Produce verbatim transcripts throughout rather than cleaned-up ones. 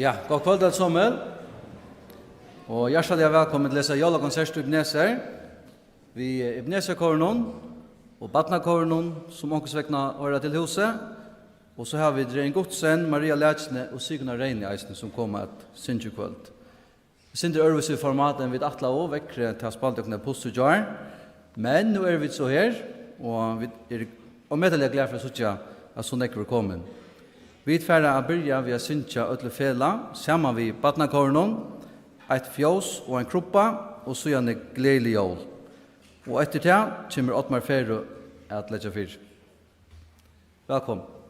Ja, gott kvøld, øll somul. Og hjartaliga vælkomin til hesa jólakonsert í Ebenezer. Við Ebenezer-kórinum og barnakórinum, sum onkursvegna hoyra til húsið. Og so hava vit Regin Gutzen, Maria Lækne og Sigrun Reine eisini, sum koma at syngja í kvøld. Eitt sindur øðrvísi format enn vit ætlaðu, veðrið, tað spældi okkum eitt puss í gjár. Men nú eru vit so her, og vit eru ómetaliga glað fyri at síggja, at so nógv eru komin. Vit fara at byrja við at syngja øll í felag, saman við barnakórinum, Eitt fjós og ein krubba, og síðani Gleðilig jól. Og eftir tað kemur Oddmar Ferro at leggja fyri. Vælkomin.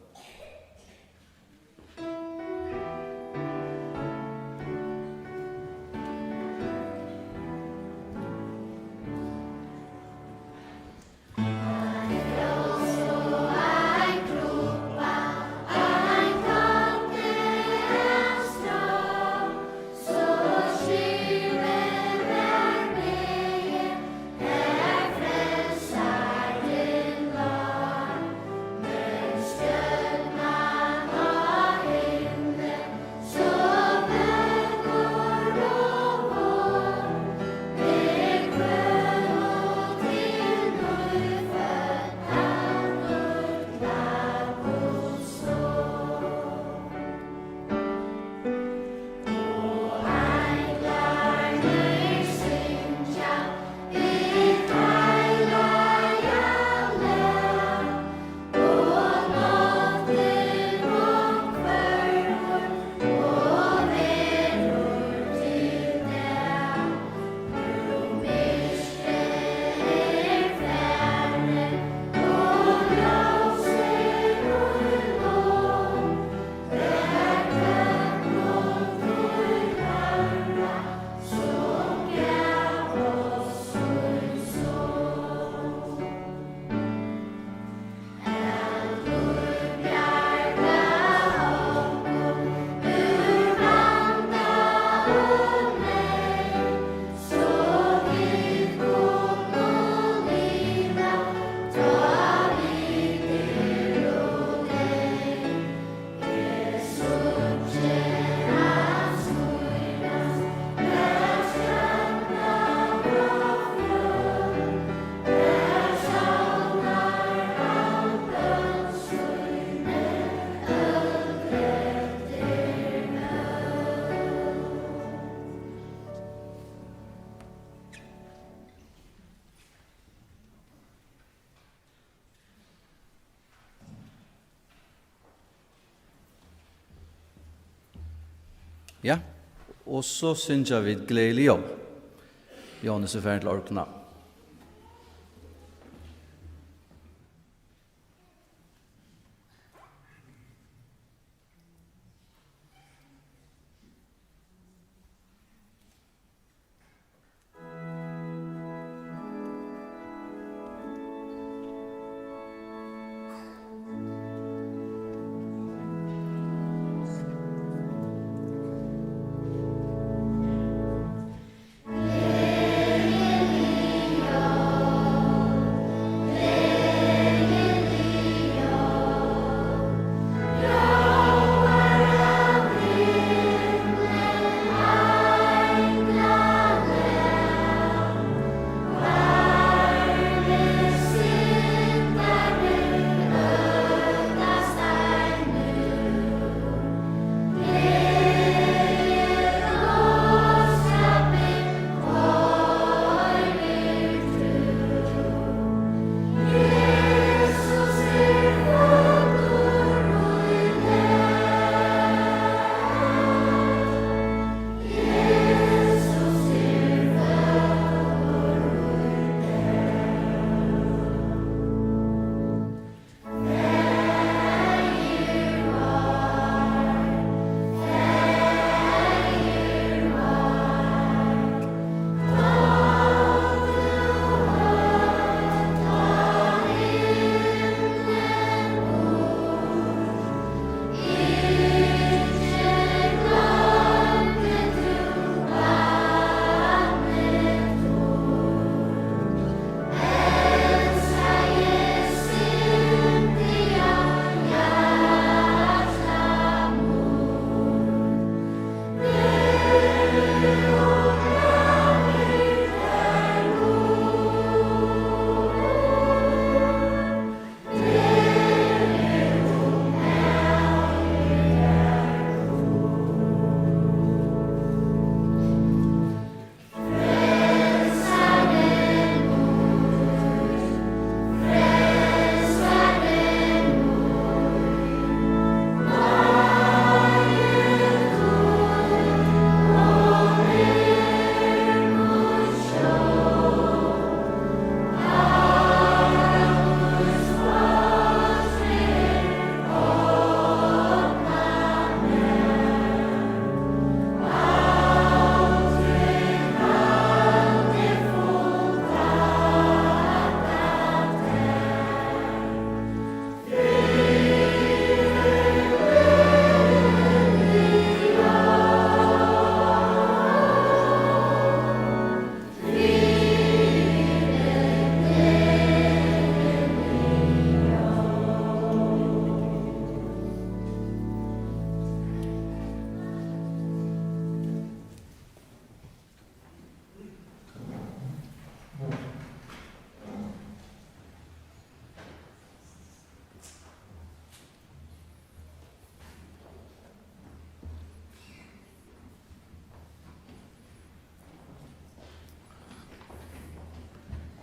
Ja, og so syngja vit Gleðilig jól. Jóhannes er farin til orguna.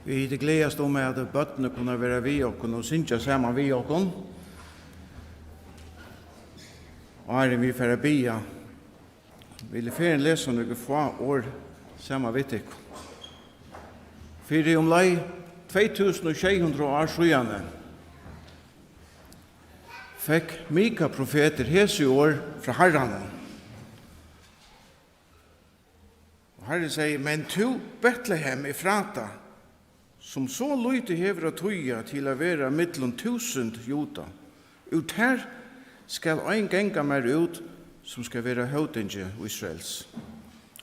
Vit gleðast um, at børnini kunnu vera við okkum og syngja saman við okkum. Áðrenn vit fara at biðja, vil eg fegin lesa nøkur fá orð saman við tykkum. Fyri umleið tvey túsund og sjey hundrað ár síðani fekk Mika profetur hesi orð frá Harranum. Og Harrin segði: "Men tú, Betlehem Efrata, sum so lítið hevur at týða til at vera millum túsund Juda, úr tær skal ein ganga mær út, sum skal vera høvdingi Ísraels.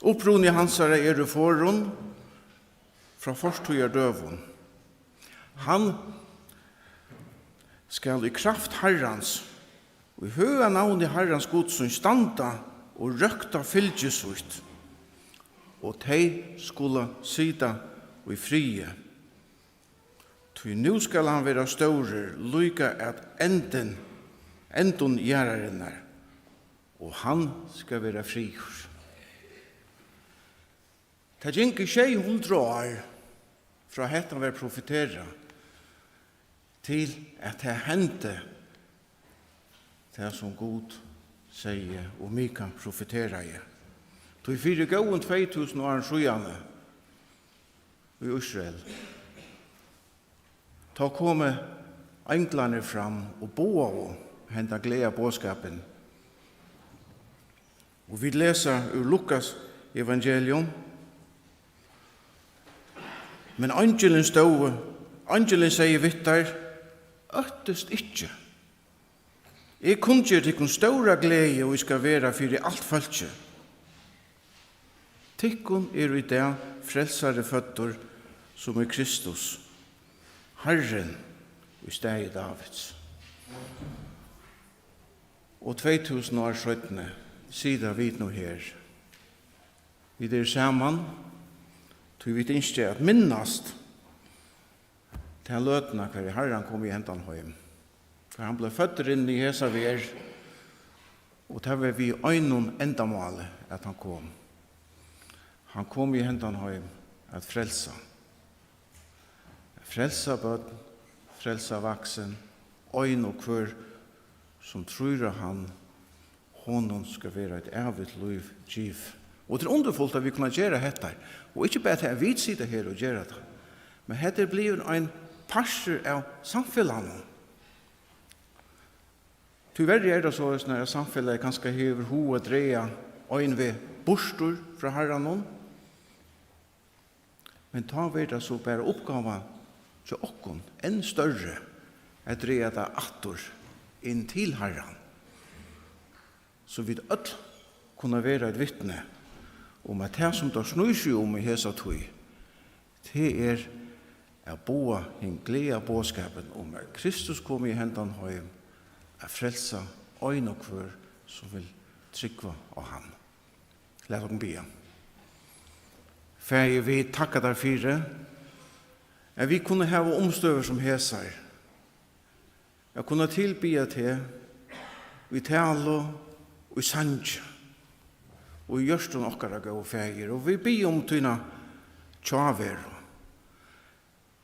Uppruni hansara er úr forðum, frá fortíðardøgum. Hann skal í kraft Harrans, í høga navni Harrans Guds sín standa og røkta fylgi sítt, og tey skulu sita í friði. Tí nú skal hann vera stórur, líka at endin, endum jarðarinnar, og hann skal vera friður." Tað gingu sjey hundrað ár, frá hetta var profeterað, til at tað hendi, tað sum Gud segði og Mika profeteraði. Tí fyri góðum tvey túsund árum síðani í Ísrael, tá komu einglarnir fram og boðaðu henda gleða boðskapin. Og vit lesa úr Lukas evangelium: "Men eingilin stóð, eingilin segði við teir: Óttist ikki. Eg kunngeri tykkum stóra gleði, og eg skal vera fyri alt fólkið. Tykkum er í dag frelsari føddur, sum er Kristus, Harrin, í staði Davids." Og tvey túsund ár seinni sita vit nú her. Vit eru saman, tí vit ynskja at minnast ta løtuna, hvar Harrin kom í hendan heim, hvar hann bleiv føddur inn í hesa verð, og tað var við einum endamáli, at hann kom. Hann kom í hendan heim at frelsa. At frelsa børn, frelsa vaksin, ein og hvør, sum trýr á hann, honum skal vera eitt ævigt lív givið. Og tað er undurfult, at vit kunna gera hetta. Og ikki bara tað, at vit sita her og gera tað, men hetta er blivið ein partur av samfelagnum. Tíverri er tað soleiðis, at samfelagið kanska hevur hug at draga ein veg burtur frá Harranum, men tá verður tað so bara uppgáva hjá okkum, enn størri, at draga tað aftur inn til Harran, so vit øll kunna vera eitt vitni um, at tað, sum tað snýr seg um í hesa tíð, tað er at boða hin gleða boðskapin um, at Kristus kom í hendan heim at frelsa ein og hvør, sum vil trúgva á hann. Lat okkum biðja. Faðir, vit takka tær fyri, at vit kunnu hava umstøður sum hesar, at kunna tilbiðja teg í talu, í sangi og í hjørtum okkara, góði Faðir. Og vit biðja um tína tjáveru,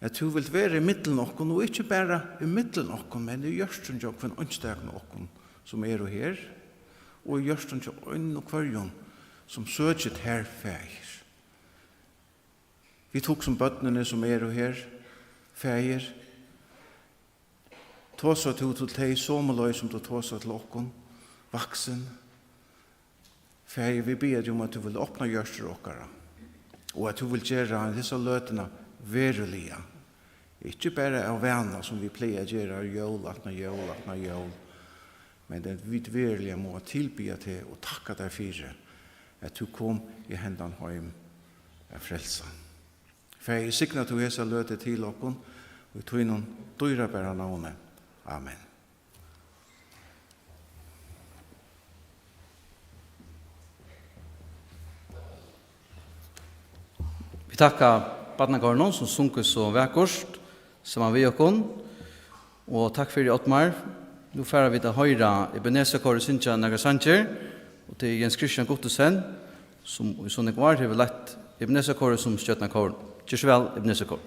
at tú vilt vera ímillum okkum, og ikki bara ímillum okkum, men í hjørtum hjá hvønn einstakan okkum, sum eru her, og í hjørtum hjá einum og hvørjum, sum søkir tær, Faðir. Vit hugsa um børnini, sum eru her, Faðir. Tosa tú til tey somuleiðis, sum tú tosar til okkum, vaksin. Faðir, vit biðja teg um, at tú vil opna hjørtur okkara, og at tú vil gera hesa løtuna veruliga. Ikki bara av vana, sum vit plaga at gera, jól, aftan á jól, aftan á jól, men at vit veruliga mugu tilbiðja teg og takka tær fyri, at tú kom í hendan heim at frelsa. Faðir, signa tú hesa løtu til okkum, í tínum dýrabara navni. Amen. Vit takka barnakórinum, sum sungu so vakurt saman við okkum. Og takk fyri, Oddmar. Nú fara vit at hoyra Ebenezer-kórið syngja nakrar sangir, og tað er Jens Christian Guttesen, sum í so nógv ár hevur leitt Ebenezer-kórið sum stjórnar kórinum. Ger so væl, Ebenezer-kór.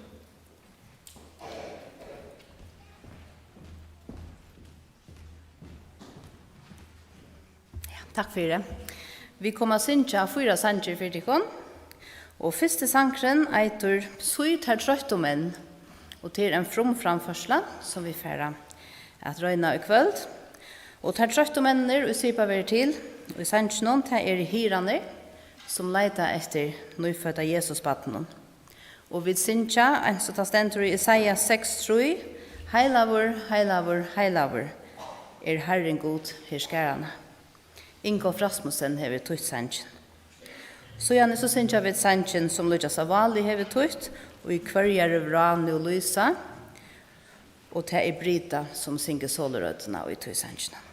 Takk fyri. Vit koma at syngja fýra sangir fyri tykkum. Og fyrsti sangurin eitur Sí, tær troyttu menn, og tað er ein frumframførsla, sum vit fara at royna í kvøld. Og tær troyttu menninir, ið sipar verður til í sanginum, tað eru hirðarnir, sum leita eftir nýfødda Jesusbarninum. Og vit syngja, eins og tað stendur í Jesaja seks trý: Heilagur, heilagur, heilagur er Harrin Gud herskaranna. Ingolf Rasmussen hevur týtt sangin. Síðani so syngja vit sangin, sum Líggjas av Váli hevur týtt, Og í hvørjari vrá nú lýsa, og tað er Brita, sum syngur solorøddina í tí sanginum.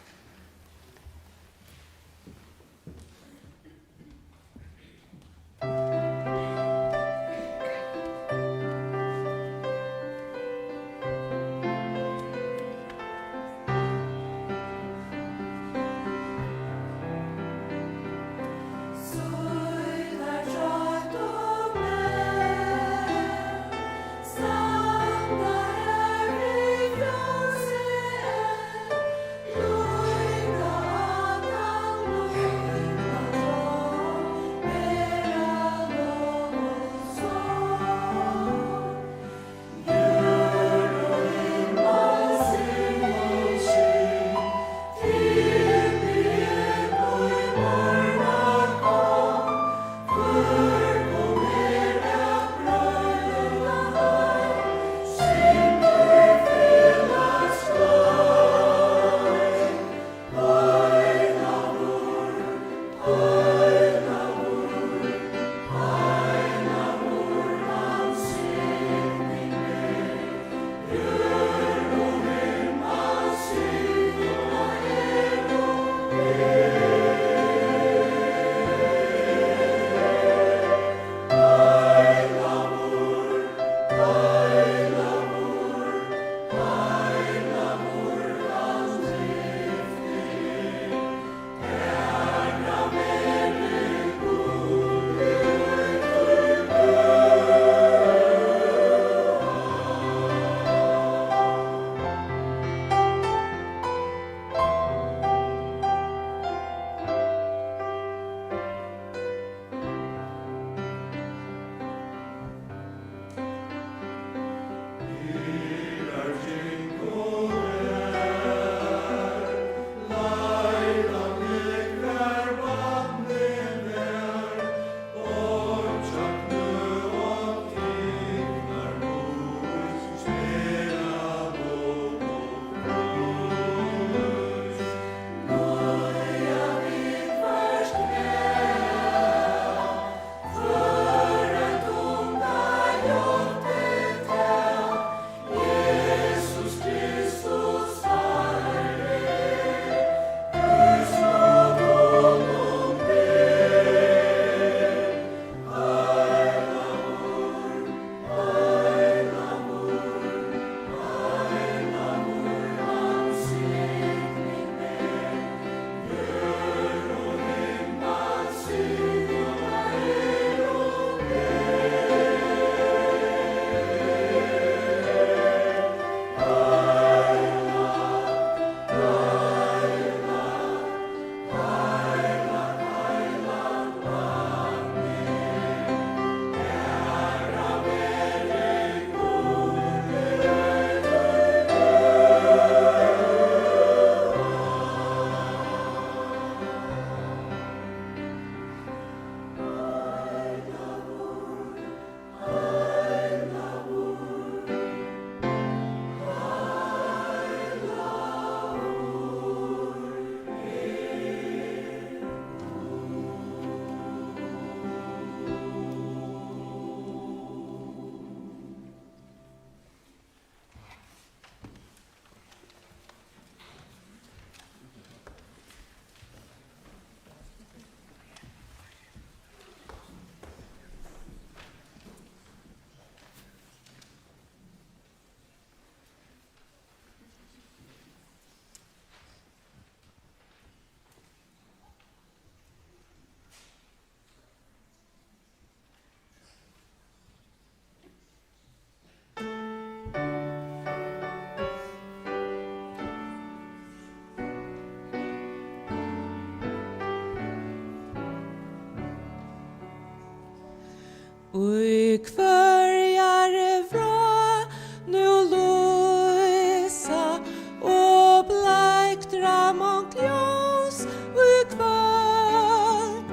Hvørjari vrá nú lýsa og bleikt rámont ljós í kvøld,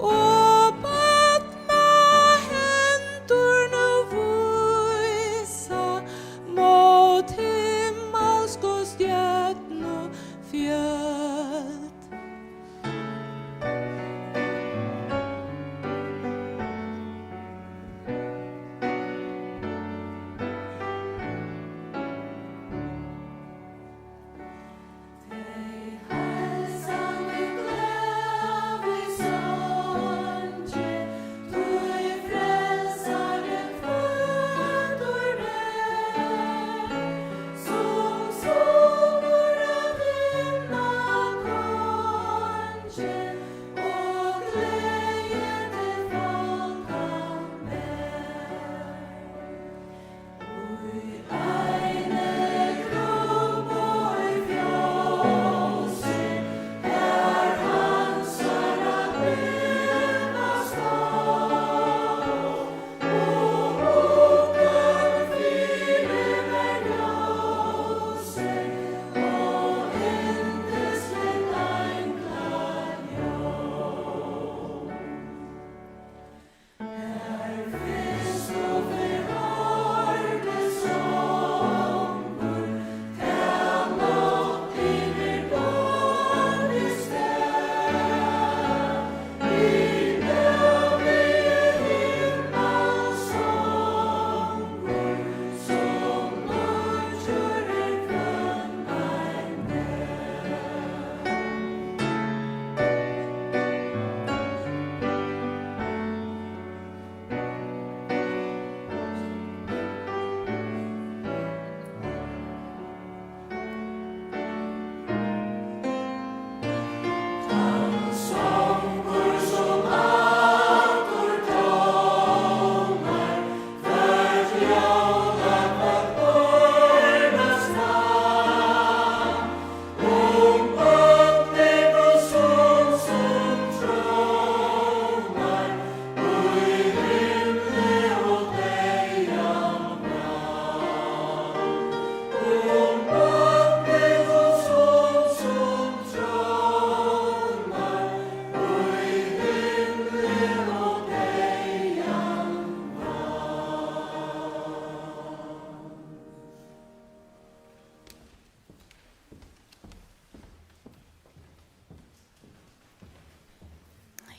og barna hendur nú vísa mót himmalsku stjørnu fjøld.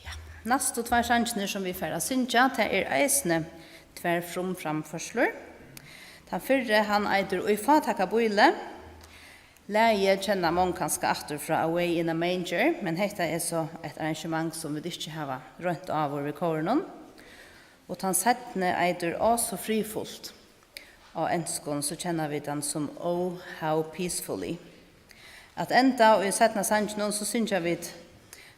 Ja, næstu tveir sangirnir, sum vit fara at syngja, tað er eisini tvær frumframførslur. Tann fyrri, hann eitur Í fátækabýli. Lagið kenna mong kanska aftur frá Away in a Manger, men hetta er so eitt arrangement, sum vit ikki hava roynt áður við kórinum. Og tann seinni eitur Á, so friðfullt. Á enskum, so kenna vit hann sum Oh, how peacefully. At enda í seinna sanginum, so syngja vit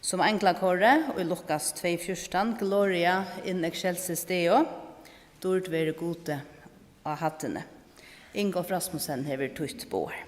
sum einglakóri í Lukas tvey fjúrtan, Gloria in excelsis Deo, dýrd veri Gudi á hæddini. Ingolf Rasmussen hevur týtt báðar.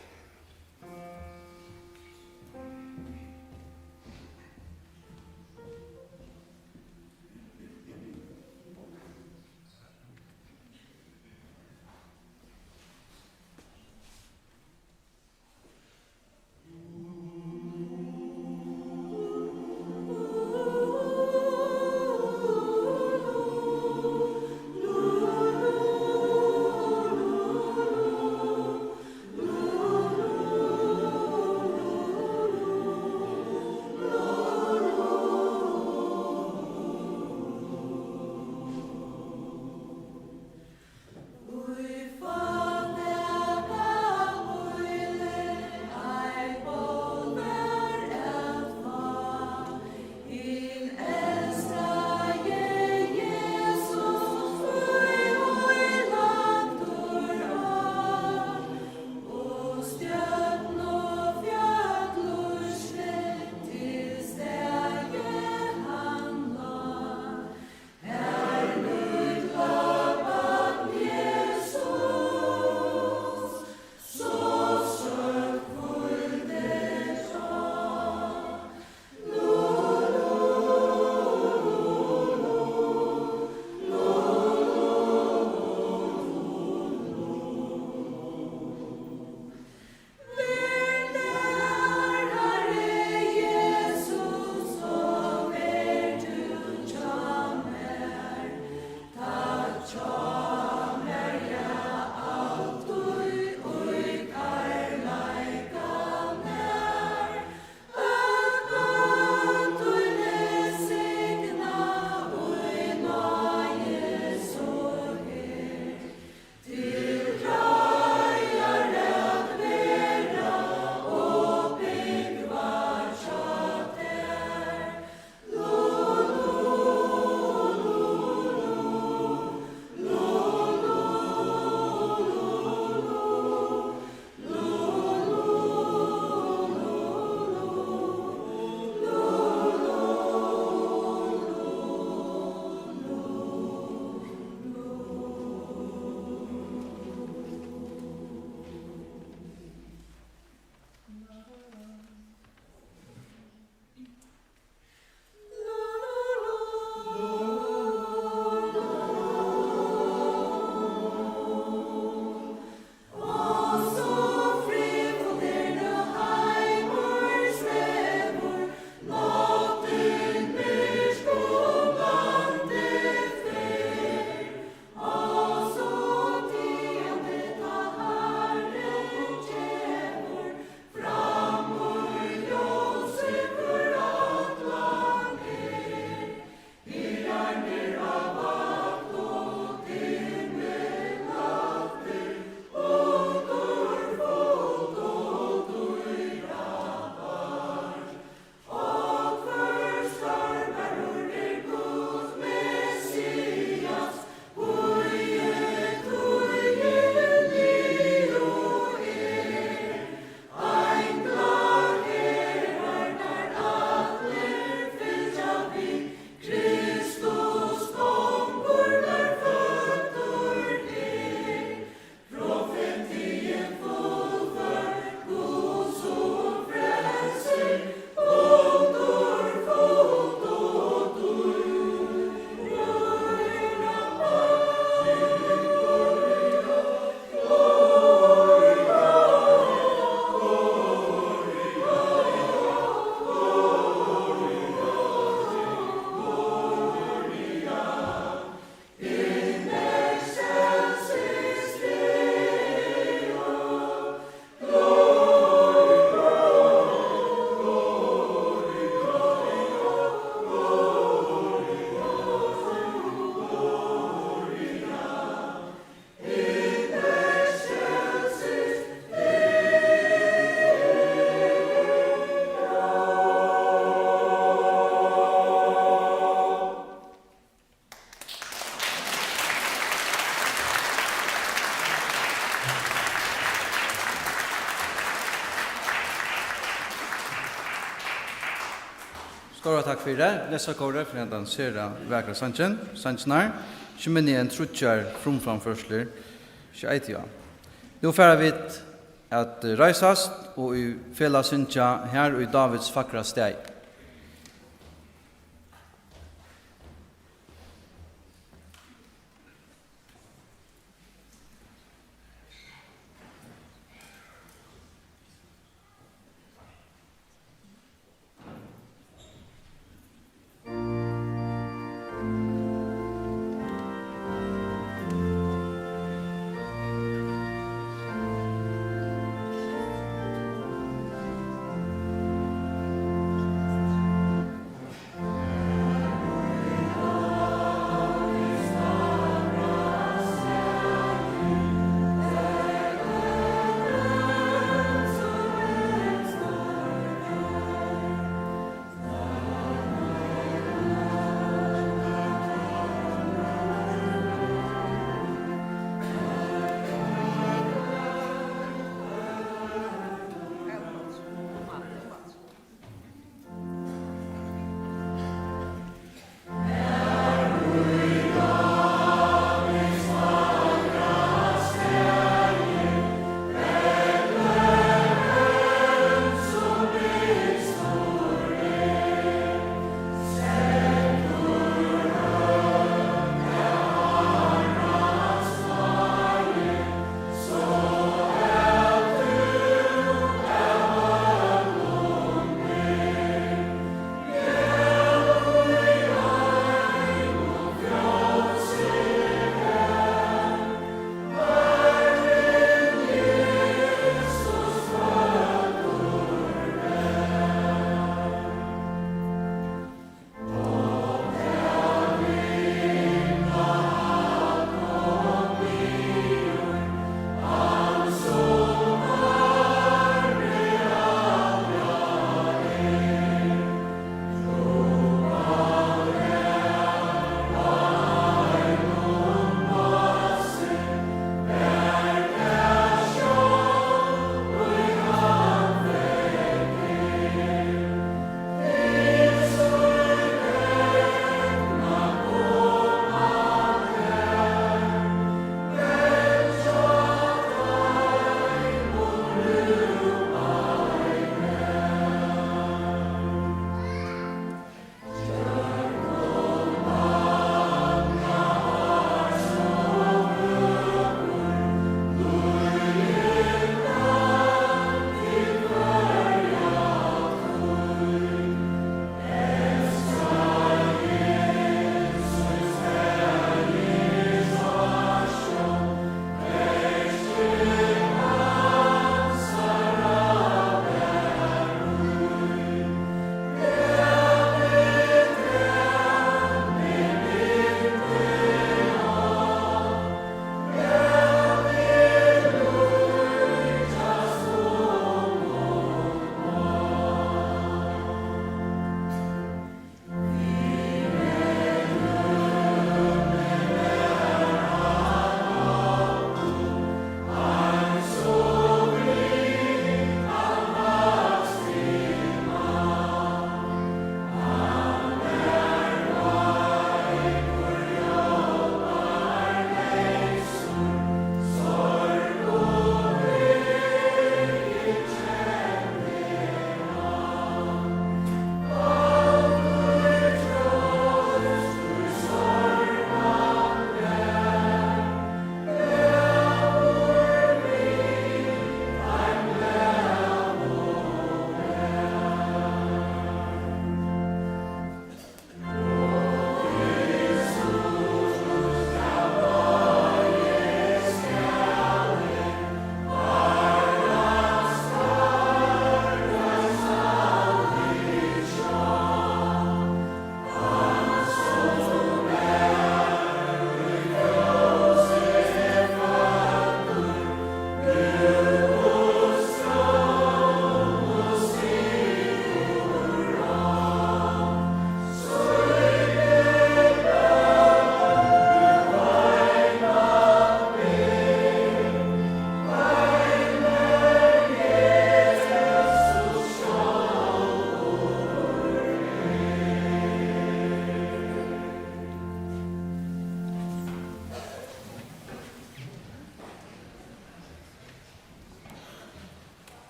Stóra takk fyri. Lesa kórið fyri hendan sera vakra sangin, sangirnar. Ikki minni enn tríggjar frumframførslur, ikki eiti á. Nú fara vit at reisast og í felag syngja Har í Dávids fagra staði.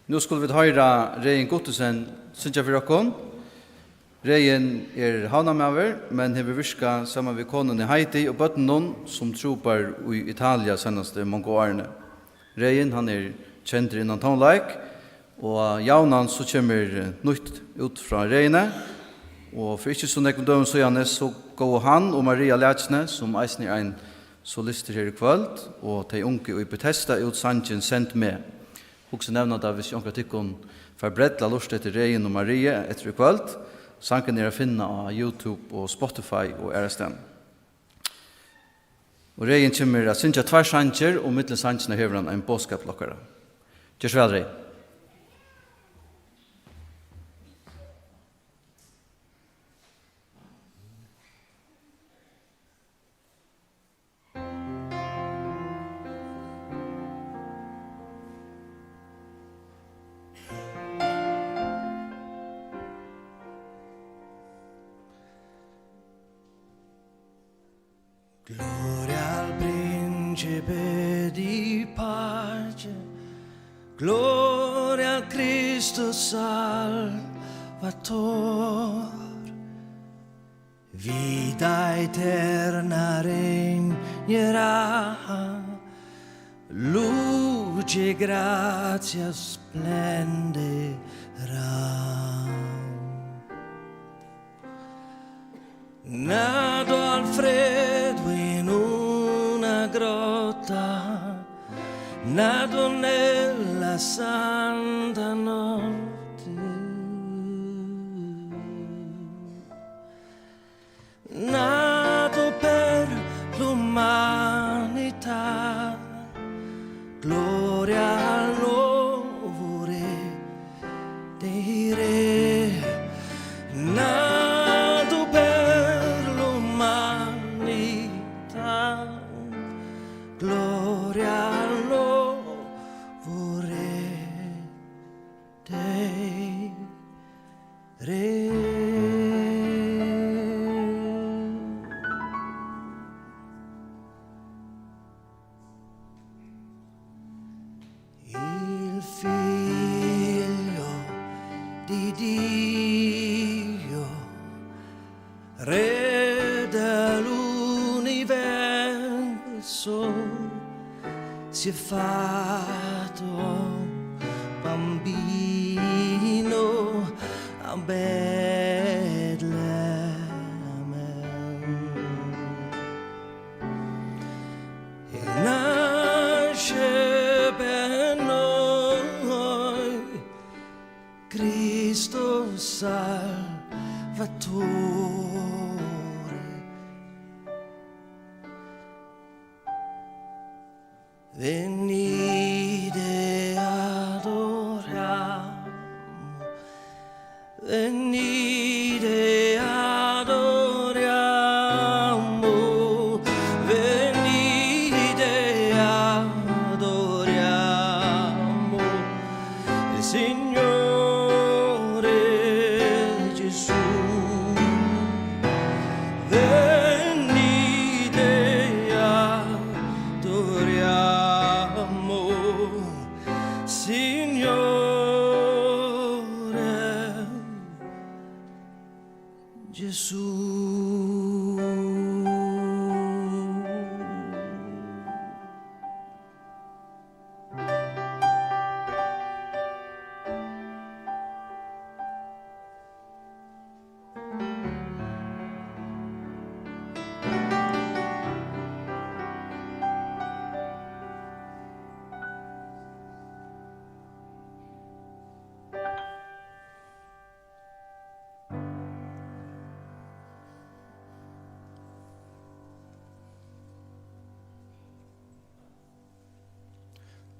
Nú skulu vit hoyra Regin Guttesen syngja fyri okkum. Regin er havnarmaður, men hevur virkað saman við konuni Heidi og børnunum sum trúboðar í Italia seinastu mongu árini. Regin, hann er kendur innan tónleik, og javnan so kemur, eh, nýtt út frá Regini. Og fyri ikki so nógvum døgum síðani, so góvu hann og Maria Lækne, sum eisini er ein solistur her í kvøld, og tey ungu í Betesda út sangin Send meg. Hugsi nevna tað, hvis onkur av tykkum fær brell at lurta eftir Regin og Maria eftir í kvøld. Sangurin er at finna á YouTube og Spotify og aðrastaðni. Og Regin kemur at syngja tveir sangir, og millum sangirnar hevur hann ein boðskap til okkara. Ger so væl, Regin. Gloria al Principe di pace, gloria al Cristo Salvatore. Vita eterna regnerà, luce e grazia splenderà. Nato al freddo in una grotta, nato nella santa notte. Nato per l'umanità, gloria al nuovo Re dei re. Nato per l'umanità, gloria al nuovo Re dei re. Il figlio di Dio, re dell'universo, si è fatto bambino a Betlemme. E nasce per noi Cristo Salvatore. Venite, adoriamo, venite, adoriamo, venite, adoriamo il Signore Gesù. Venite, adoriamo, Signore Gesù.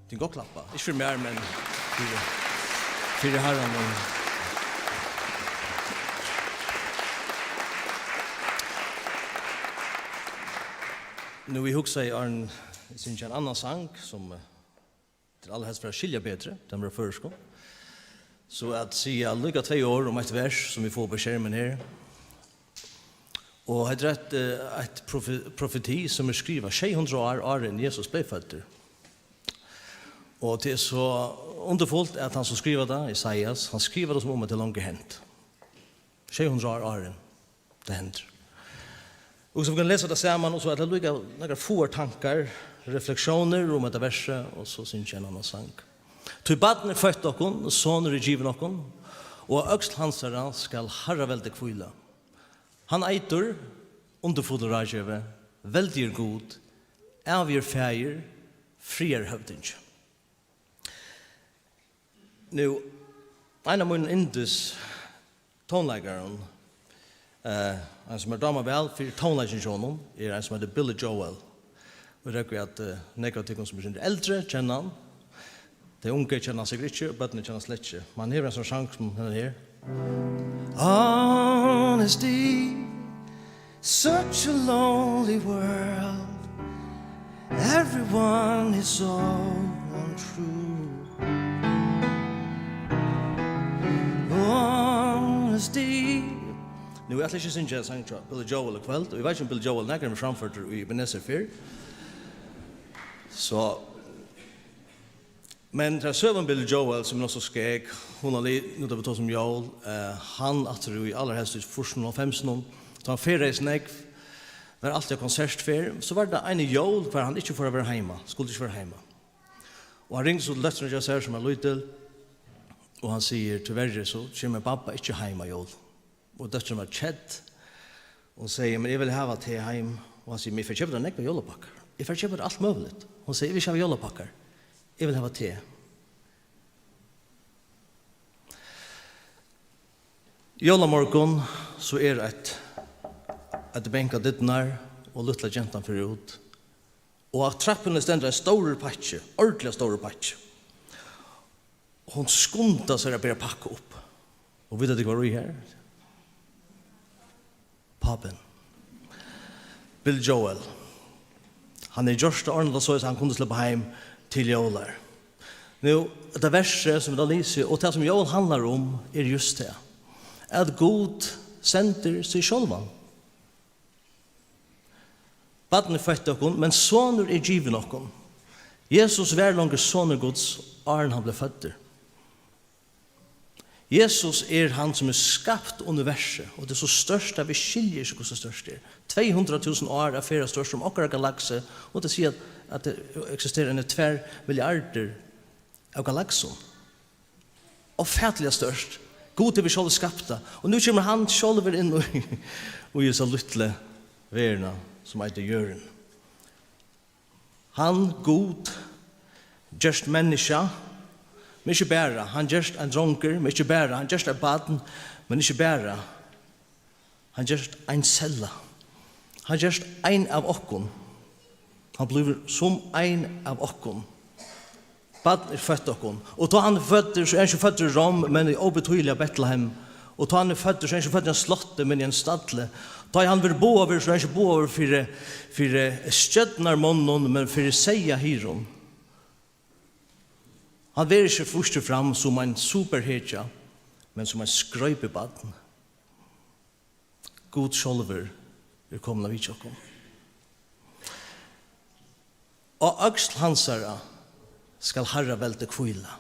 Tit kunnu gott klappa. Ikki fyri mær, men fyri, fyri Harran. Og nú, eg hugsaði, áðrenn eg syngi ein annan sang, sum, eh, til allarhelst fyri at skilja betri, tað verður føroyskt. So at siga líka tvey orð um eitt vers, sum vit fáa upp á skermin her. Og hetta er eitt, eh, eitt profe-, profeti, sum er skrivað sjey hundrað ár áðrenn Jesus bleiv føddur. Og tað er so undurfult, at hann sum skrivar tað, Esaias, hann skrivar tað, sum um at tað er longu hent. Sjey hundrað ár áðrenn tað hendir. Og so vit kunnu lesa tað saman, og so er tað líka nakrar fáar tankar, reflektiónir um hetta versið, og so syngja ein annan sang. Tí barn er føtt okkum, sonur er givin okkum, og á øksl hansara skal harraveldið hvíla. Hann eitur Undurfullur ráðgevi, veldigur Gud, ævigur Faðir, friðarhøvdingi. Nú, ein av mínum yndis tónleikarum, eh, ein sum eg dámar væl fyri tónleikin hjá honum, er ein sum eitur Billy Joel. Og eg rógvi, at, eh, nógv av tykkum sum eru sindur eldri kenna hann. Tey ungu kenna hann sikkurt ikki, og børnini kenna hann slett ikki. Men hann hevur ein sånn sang sum hendan her. Honesty, such a lonely world. Everyone is so untrue. Honesty. Nú, eg ætli ikki at syngja sang hjá Billy Joel í kvøld, og eg veit ikki, um Billy Joel nakrantíð verður framførdur í Ebenezer fyrr. So, men tað er søgan Billy Joel, sum er nokk so skeg, hugnalig, nú tá vit tosa um jól, eh, hann aftur í allarhelst í fýrsunum og hálvfemsunum, tá hann ferðaðist nógv, var altíð á konsertferð, so var tað eini jól, hvar hann ikki fór at vera heima, skuldi ikki vera heima. Og hann ringdi so til dóttrina hjá sær, sum var lítil, og hann sigur, tíverri, so kemur babba ikki heim á jól. Og dóttirin var kedd. Hon segði, "Men eg vil hava teg heim." Og hann sigur, "Men eg fari at keypa tær nógvar jólapakkar. Eg fari at keypa tær alt møguligt." Hon segði, "Eg vil ikki hava jólapakkar. Eg vil hava teg." Jólamorgun, so er eitt, eitt bank á dyrnar, og lítla gentan fer út. Og á trappuni stendur ein stórur pakki, ordiliga stórur pakki. Hon skundar sær at byrja at pakka upp. Og vita tit, hvat er í har? Pápin. Billy Joel. Hann hevur gjørt tað ordiliga, soleiðis at hann kundi sleppa heim til jólar. Nú, hetta versið, sum vit hava lisið, og tað, sum jól handlar um, er júst tað, at Gud sendir seg sjálvan. Barn er føtt okkum, men sonur er givin okkum. Jesus var longu sonur Guds, áðrenn hann bleiv føddur. Jesus er hann, sum hevur skapt universið, og tað er so stórt, at vit skilja ikki, hvussu stórt tað er. Tvey hundrað túsund ár at ferðast stórt sum okkara galaksi, og tað siga, at, at tað eksisterar eini tvær milliardir av galaksum. Ófatiliga stórt. Gud hevur sjálvur skapt tað. Og nú kemur hann sjálvur inn í, í hesa lítlu verðina, sum eitur jørðin. Hann, Gud, gerst menniskja, men ikki bara. Hann gerst ein drongur, men ikki bara. Hann gerst eitt barn, men ikki bara. Hann gerst ein cella. Hann gerst ein av okkum. Hann blívur sum ein av okkum. Barn er føtt okkum. Og tá hann er føddur, so er hann ikki føddur í Rom, men í óbetýðiliga Betlehem. Og tá hann er føddur, so er hann ikki føddur í ein slotti, men í ein stalli. Tá hann verður boðaður, so er hann ikki boðaður fyri, fyri stjørnarmonnum, men fyri seyðahirðum. Hann verður ikki vístur fram sum ein superhetja, men sum ein skroypibarn. Gud sjálvur er komin at vitja okkum. Á øksl hansara skal harraveldið hvíla.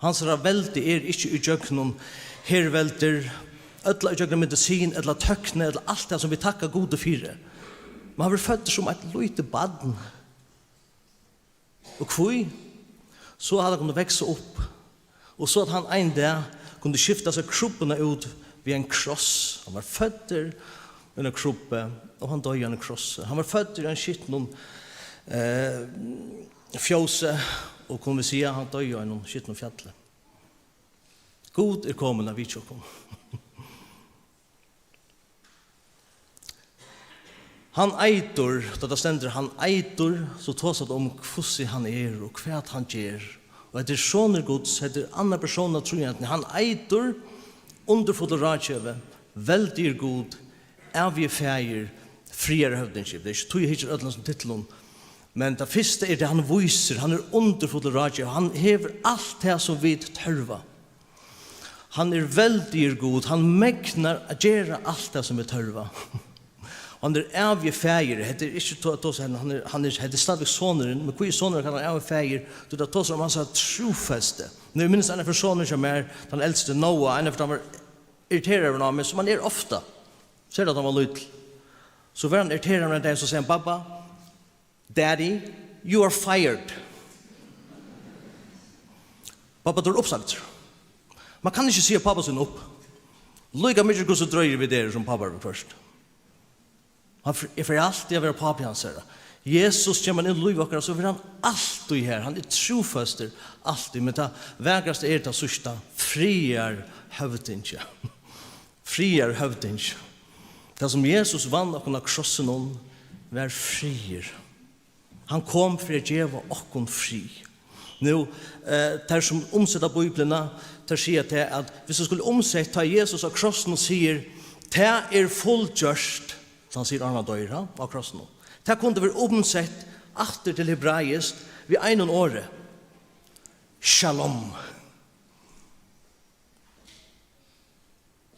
Hansara veldi er ikki í gjøgnum herveldir, ella í gjøgnum medisin, ella tøkni, ella alt tað sum vit takka Gudi fyri. Men hann verður føddur sum eitt lítið barn. Og hví? So at hann kundi vaksa upp, og so at hann ein dag kundi skifta seg krubbuna út við ein kross. Hann var føddur í eini krubbu, og hann doyði á einum krossi. Hann var føddur í einum skitnum, eh, fjósi, og kunnu vit siga, hann doyði á einum skitnum fjalli. Gud er komin at vitja okkum. Hann eitur, tá tað stendur, hann eitur, so tosar tað um, hvussu hann er og hvat hann ger. Og hetta er sonur Guds, hetta er annar persónur av tríeindini. Hann eitur, undurfullur ráðgevi, veldigur Gud, ævigi faðir, friðarhøvdingi. Tað er ikki tí eg hyggi at øllum hesum titlum. Men tað fyrsta er tað, hann vísir, hann er undurfullur ráðgevi, hann hevur alt tað, sum vit tørva. Hann er veldigur Gud, hann megnar at gera alt tað, sum vit tørva. Hann er ævigi faðir. Hetta er ikki to-, tosa, hann, hann er, hann er, hetta er stadigvæk sonurin, men hví er sonurin kallar hann ævigi faðir? Tí tað tosar um hansara trúfesti. Nú, eg minnist eina ferð sonin hjá mær, tann elsti, Noah, eina ferð hann var irriteraður á meg, sum hann er ofta. Serliga tá hann var lítil. So var hann irriteraður ein dag, so segði hann: "Babba, Daddy, you are fired." Babba, tú ert uppsagdur. Man kann ikki siga pápa sín upp. Líka mikið hvussu dreyðir vit eru sum pápar viðhvørt. Hann fer, eg fari altíð at vera pápi hansara. Jesus kemur inn í lív okkara, so verður hann altíð har. Hann er trúføstur, altíð. Men tað vakrasta er tað síðsta, friðarhøvdingi. Friðarhøvdingi. Tað sum Jesus vann okkum á krossinum, var friður. Hann kom fyri at geva okkum frið. Nú, eh, teir sum umseta Bíbliuna, teir siga tað, at viss tú skuldi umsett, tá Jesus á krossinum sigur: "Tað er fullgjørt", tá hann sigur, áðrenn hann doyr, ha, á krossinum. Tað kundi verið umsett aftur til hebraiskt við einum orði: Shalom.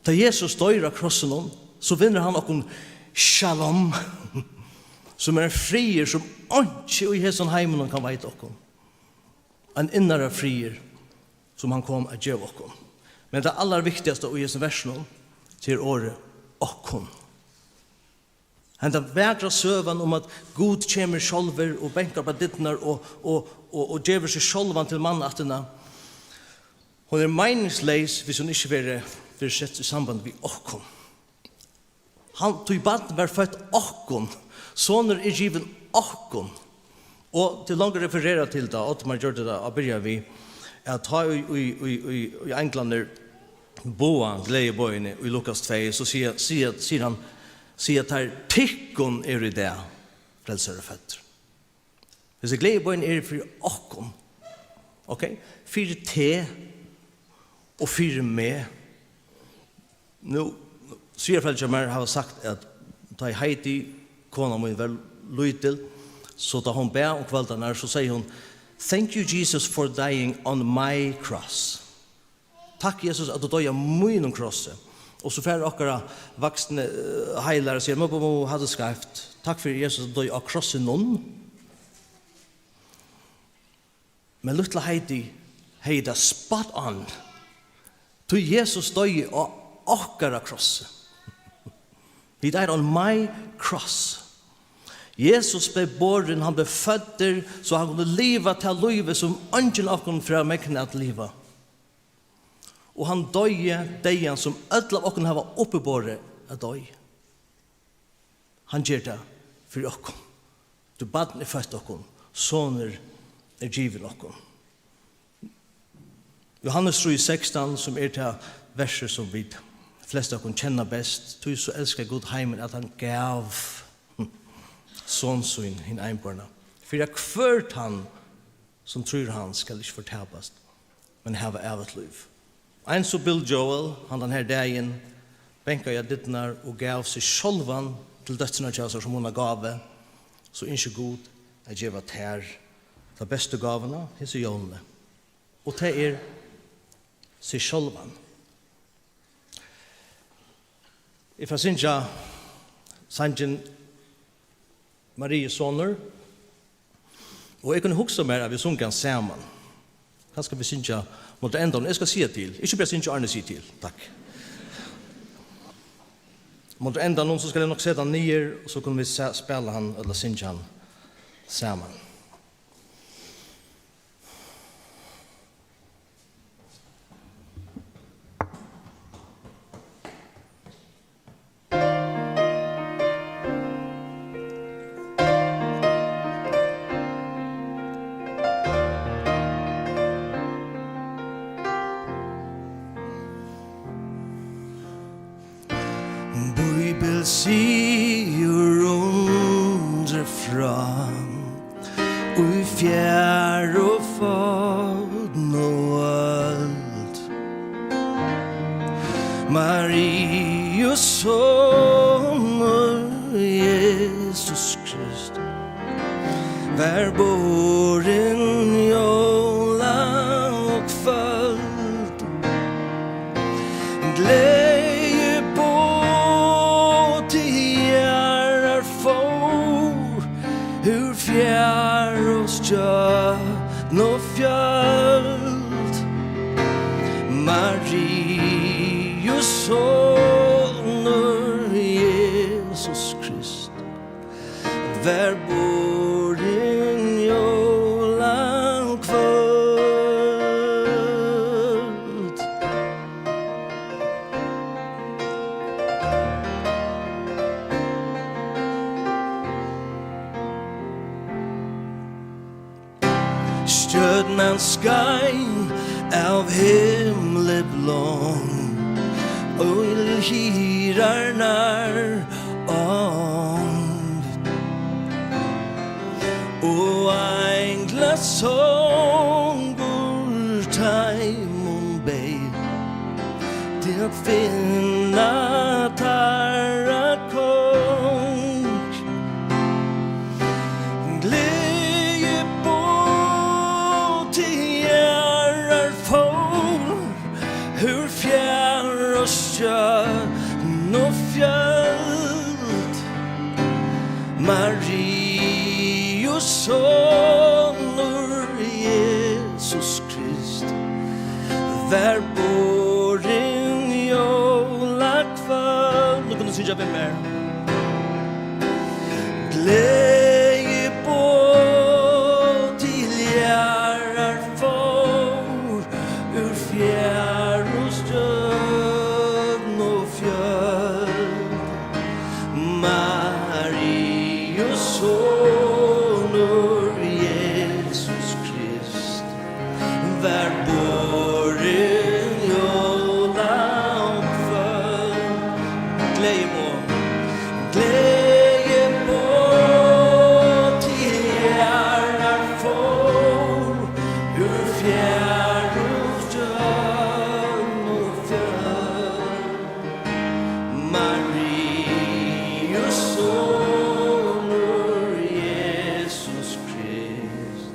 Tá Jesus doyr á krossinum, so vinnur hann okkum shalom, sum er ein friður, sum einki í hesum heiminum kann veita okkum. Ein innara friður, sum hann kom at geva okkum. Men tað allarviktigasta í hesum versinum, tað er orðið okkum. Henda vakra søgan um, at Gud kemur sjálvur og bankar upp á dyrnar og, og, og, og gevur seg sjálvan til mann aftaná, hon er meiningsleys, viss hon ikki verður, verður sett í samband við okkum. Hann, tí barn var føtt okkum, sonur er givin okkum. Og til longu referera til tað, Oddmar gjørdi tað á byrjan við, at tá í, í, í, í, í einglarnir boða gleðiboðini í Lukas tvey, so siga, siga, sigur hann, siga teir: "Tykkum er í dag frelsari føddur." Hesi gleðiboðini eru fyri okkum, ok? Fyri teg og fyri meg. Nú, svigerforeldrar hjá mær hava sagt, at tá ið Heidi, kona mín, var lítil, so tá hon bað um kvøldarnar, so segði hon: "Thank you, Jesus, for dying on my cross." "Takk, Jesus, at tú doyði á mínum krossi." Og so fara okkara vaksnu, eh, heilarar og siga: "Mamma, mamma, hatta er skeivt. Takk fyri, Jesus, at tú doyði á krossinum." Men lítla Heidi hevði tað spot on. Tí Jesus doyði á okkara krossi. He died on my cross. Jesus bleiv borin, hann bleiv føddur, so hann kundi liva tað lívið, sum eingin av okkum fær megn at liva. Og hann doyði deyðan, sum øll av okkum hava uppiborið at doyð. Hann ger tað fyri okkum. Tí barn er føtt okkum, sonur er givin okkum. Jóhannes trý sekstan, sum er tað versið, sum vit flest av okkum kenna best: "Tí so elskaði Gud heimin, at hann gav son sín, hin einborna, fyri at hvør tann, sum trýr á hann, skal ikki fortapast, men hava ævigt lív." Eins og Bill Joel, handan her dagin, bankaði á dyrnar og gav seg sjálvan til dóttrina hjá sær sum eina gávu, so ynskir Gud at geva tær ta bestu gávuna hesi jólini. Og tað er seg sjálvan. Eg fari at syngja sangin Marius sonur, og eg kundi hugsa mær, at vit sungu hann saman. Kanska vit syngja móti endanum. Eg skal siga til. Ikki bara syngja, Arne, sig til. Takk. Móti endanum, so skal eg nokk seta hann niður, og so kunnu vit sa-, spæla hann, ella syngja hann saman. Bíbel sigur undrið frá, í fjær og fornu øld. Marius sonur Jesus Kristus var borin jóla og kvøld. Gleðiboð til Stjørn og fjøld, Marius sonur Jesus Krist, var borin jólakvøld. Stjørnan skein av himli blá, og hirðarnar áng, og einglasongur teimum beyð, til at finna teirra kong. Gleðiboð til jarðar fór, úr fjør og stjørn og fjøld, Marius sonur Jesus Krist, var borin jólakvøld. Nú kunnu syngja við mær. Gleðiboð til jarðar fór, úr fjør og stjørn og fjøld, Marius sonur Jesus Krist, var borin jólakvøld. Gleðiboð, gleðiboð til jarðar fór, úr fjør og stjørn og fjøld, Marius sonur Jesus Krist,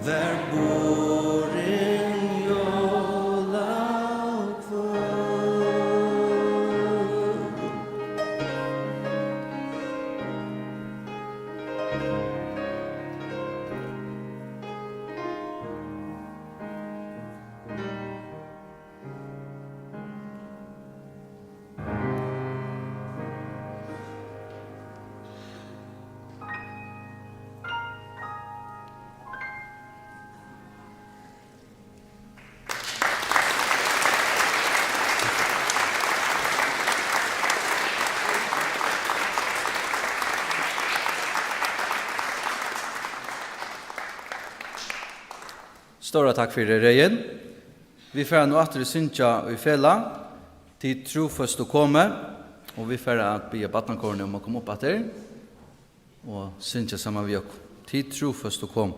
var borin jólakvøld. Stóra takk fyri, Regin. Vit fara nú aftur at syngja í felag, Tit trúføstu komu, og vit fara at biðja barnakorini um at koma upp aftur og syngja saman við okkum, Tit trúføstu komu.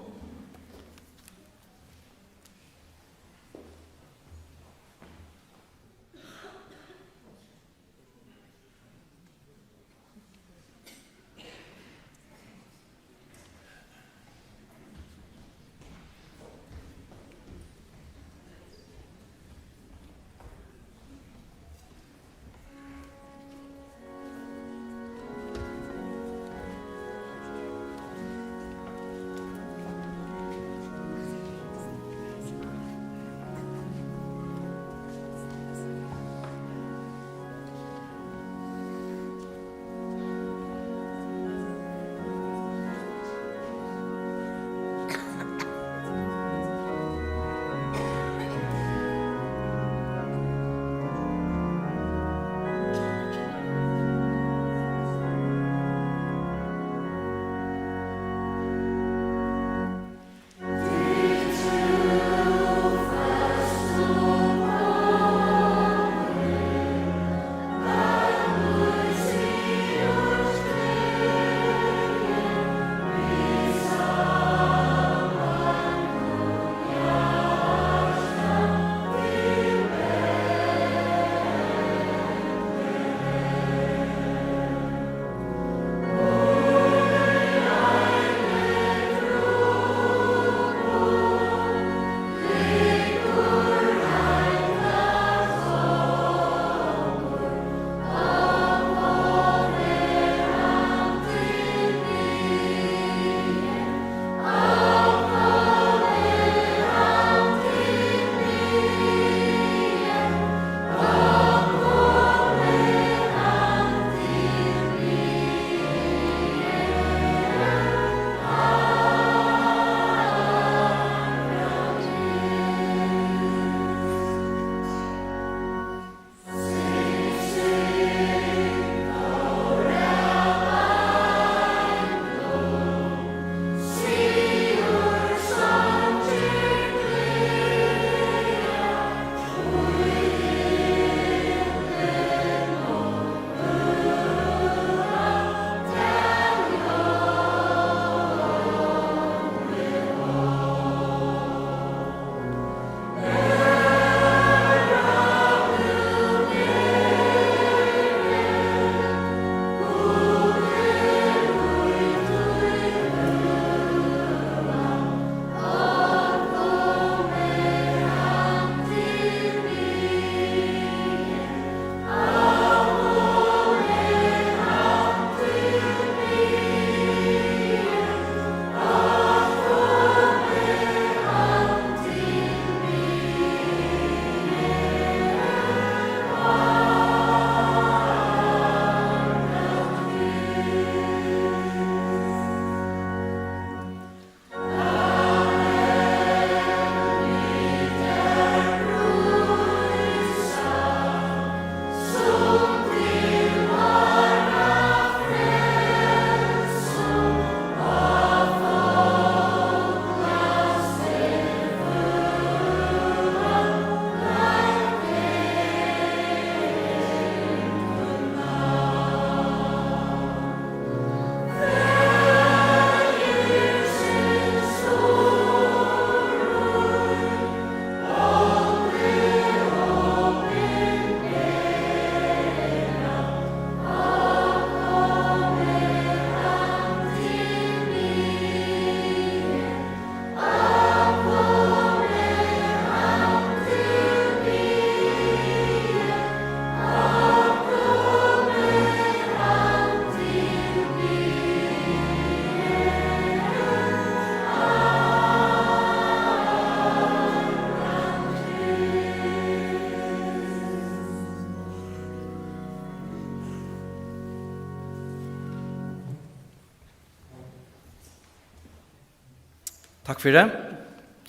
Takk fyri.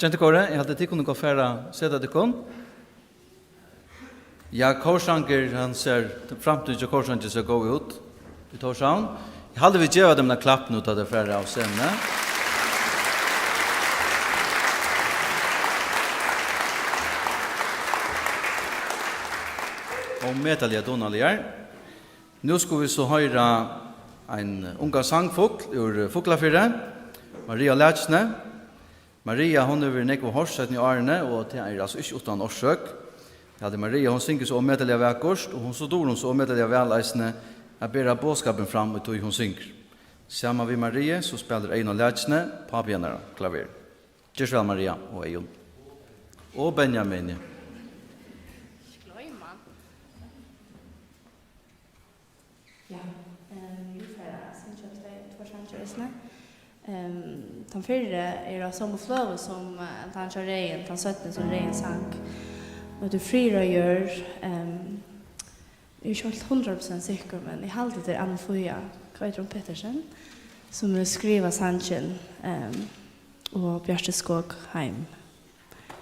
Gentukórið, eg haldi, tit kunnu gott fara at seta tykkum. Ja, kórsangur, hann sær, framtíðin hjá kórsangi sær góð út í Tórshavn. Eg haldi, vit geva teimum eitt klapp nú, tá tey fara av scenuni. Ómetaliga dugnaligar. Nú skulu vit so hoyra ein ungan sangfugl úr Fuglafirði, Maria á Lækjuni. Maria, hon hevur verið nógv og hoyrt seinnu árini, og tað er altso ikki uttan orsøk. Eg haldi, Maria, hon syngur so ómetaliga vakurt, og hon, so dugir hon so ómetaliga væl eisini at bera boðskapin fram í tí hon syngur. Saman við Mariu, so spælir Eyðun á Lækjuni, pápi hennara, klaver. Ger so væl, Maria og Eyðun. Og Benjamin, ja. Ikki gloyma. Ja, ehm, vit fara at syngja tvey, tveir sangir eisini. Ehm, tann fyrri er á somu fløgu sum, eh, tann hjá Regin, tann seinni sum Regin sang. Hon eitur Friður á jørð, ehm, eg eri ikki heilt hundrað prosent sikkur, men eg haldi, tað er Anna Fía, hvat eitur hon, Petersen, sum hevur skrivað sangin, ehm, og Bjarti Skogheim.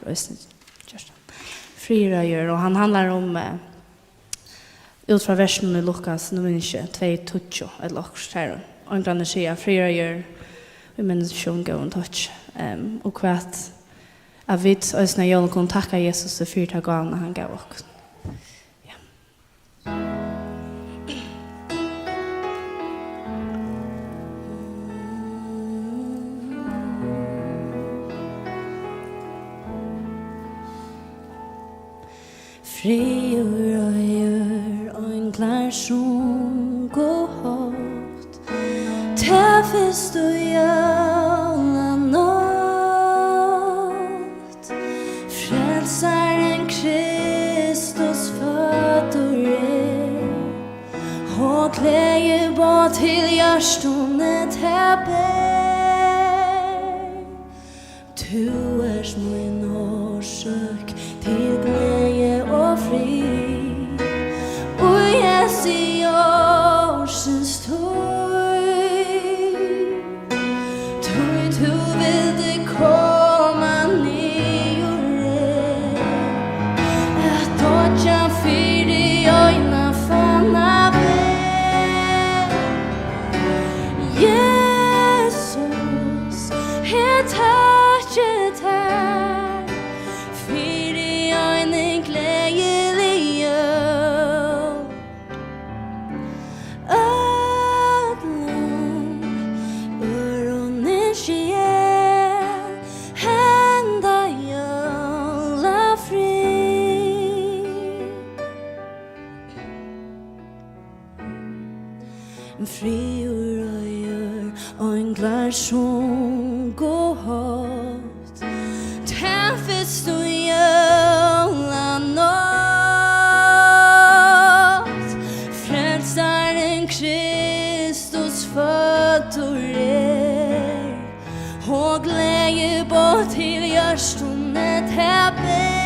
Eisini gjørt hann. Friður á jørð, og hann handlar um, eh, út frá versinum í Lukas, nú minnist eg ikki, tvey tíggju ella okkurt har. Einglarnir siga: "Friður á jørð, í menniskjum góðum tokki." Em, og hvat at vit eisini á jólum kunnu takka Jesus fyri ta gávuna, hann gav okkum. Ja. Friður á jørð, einglar sungu hátt, ta fyrstu jólanátt. Frelsarin Kristus føddur er, og gleðiboð til hjørtuni tað ber. Tú ert mín orsøk til gleði og frið, í hesi ársins tíð. Tí tú vildi koma niður at doyggja fyri eina fanna verð. Jesus, eg takki tær fyri eini gleðilig jól. Øllum øðrum ynski eg henda jólafrið. Friður á jørð, einglar sungu hátt, ta fyrstu jólanátt. Frelsarin Kristus føddur er, og gleðiboð til hjørtuni tað ber.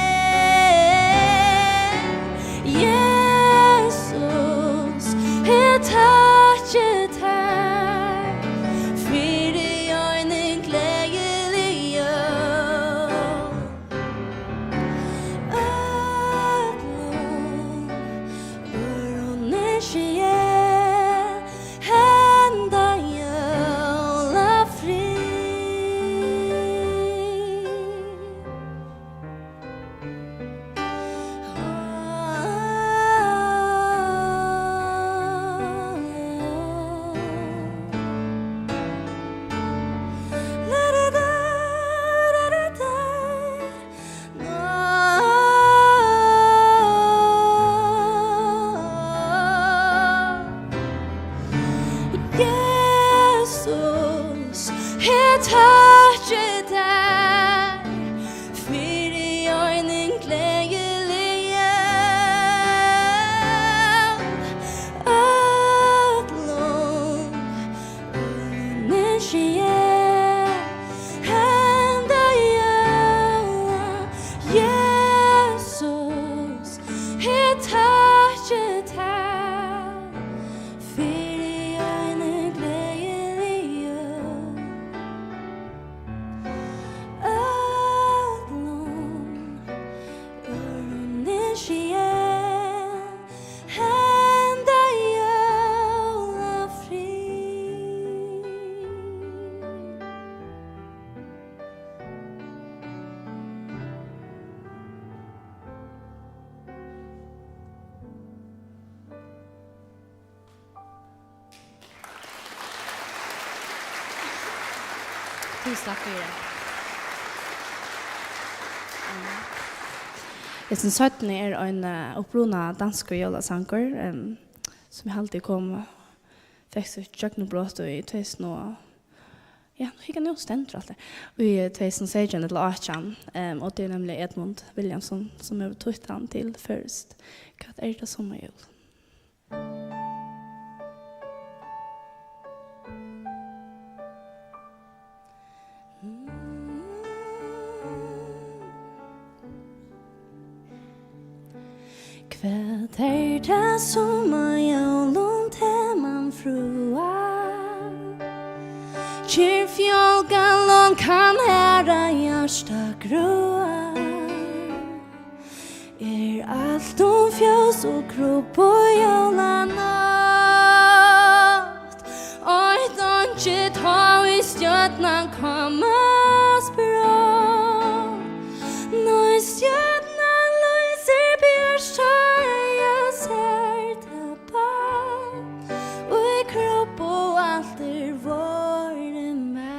Jesus, eg takki tær fyri eini gleðilig jól. Øllum øðrum ynski eg henda jólafrið. Jesus, eg takki tær fyri eini gleðilig jól. Øllum øðrum ynski eg henda jóla, Jesus, eg takki tær fyri eini gleðilig jól. Túsund takk fyri. Hesin seinni er ein, eh, upprunalig danskur jólasangur, em, sum eg haldi kom, fekk sítt gjøgnumbrot í tvey túsund og, ja, nú hyggi eg, nú stendur alt her, í tvey túsund og seytjan ella átjan, em, og tað er nevniliga Edmund Williamson, sum hevur týtt hann til føroyskt. Hvat er tað sum er jól? Hvat er tað, sum á jólum teg man frøa? Ger fjálgan lon kann herra hjarta grøa. Er alt um fjós og krupp og jólanátt. Eitt einki tá ið stjørnan kámast brátt. Nei, stjørnan lýsir bjørt, tá eiga sær tað barn, í krupp og alt er vorið mær.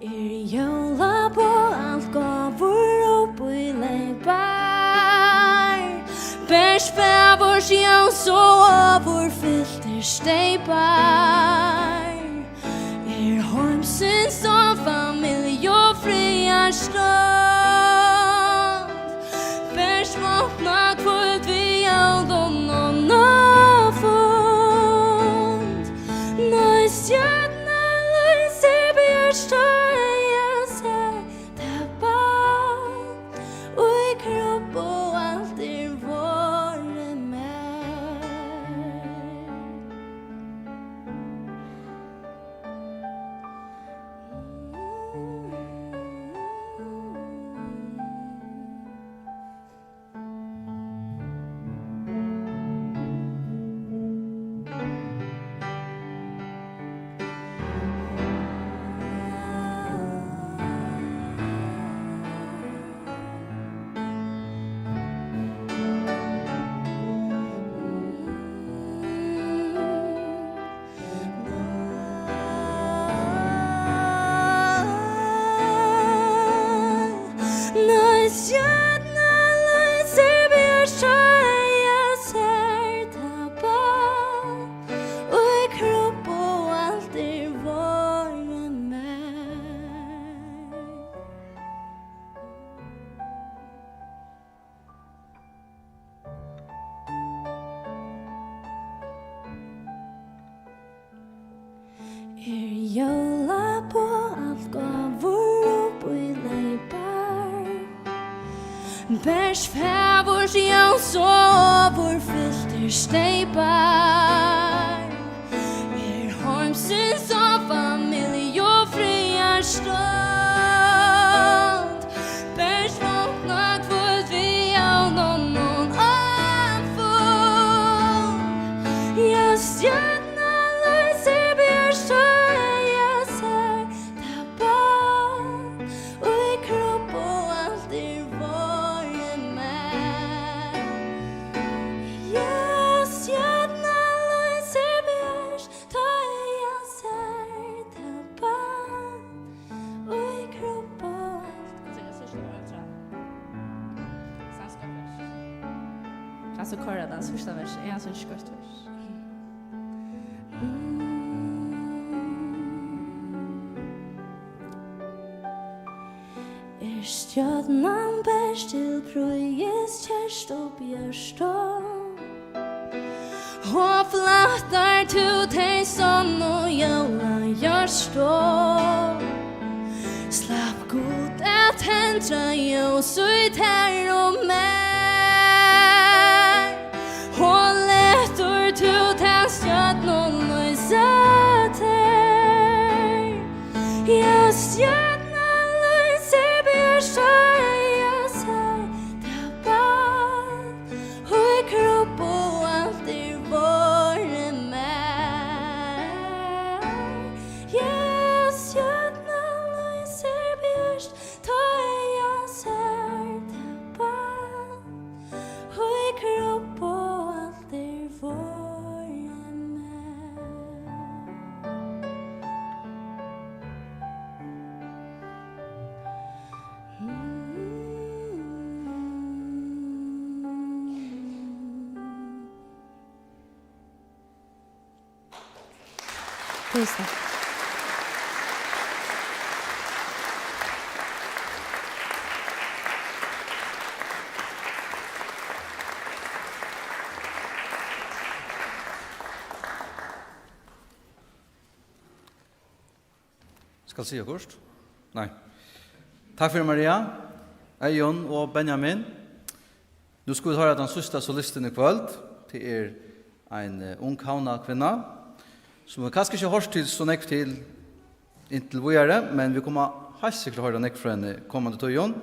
Er jólaboð alt gávur upp í leypar, bert fagurt ljós og ovurfyltir steypar. Er heimsins og familju friðarstund, bert vápnað kvøld við jólum og náfund. Nei, stjørnan lýsir bjørt, tá eiga sær tað barn, í krupp og alt er vorið mær. Nei, stjørnan lýsir bjørt, tá eiga sær tað barn, í krupp og alt er vorið mær. Er jólaboð alt gávur upp í leypar, bert fagurt ljós og ovurfyltir steypar. Er heimsins og familju friðarstund, bert vápnað kvøld við jólum og náfund. Ja, stjørnan lýsir bjørt, tá eiga sær tað barn, í krupp og alt er vorið mær. Ja, stjørnan lýsir bjørt, tá eiga sær tað barn, í krupp og alt. Kanst tú koyra tann síðsta vers? Eg havi ikki gott vers. Er stjørnan bert til prýðis kert og bjørt, og flættar tú tey sonnu jólahjørtu. Slapp Gud at tendra ljós í tær og mær, og letur tú ta stjørnu lýsa tær. Ja, stjørnan lýsir bjørt, tá eiga sær tað barn, í krupp og alt er vorið mær. Ja, stjørnan lýsir bjørt, tá eiga sær Túsund takk. Skal siga okkurt? Nei. Takk fyri, Maria, Eyðun og Benjamin. Nú skulu vit hoyra tann síðsta solistin í kvøld. Tað er ein, eh, ung havnarkvinna, sum vit kanska ikki hoyrt til so nógv til inntil víðari, men vit koma heilt sikkurt at hoyra nógv frá henni komandi tíðum.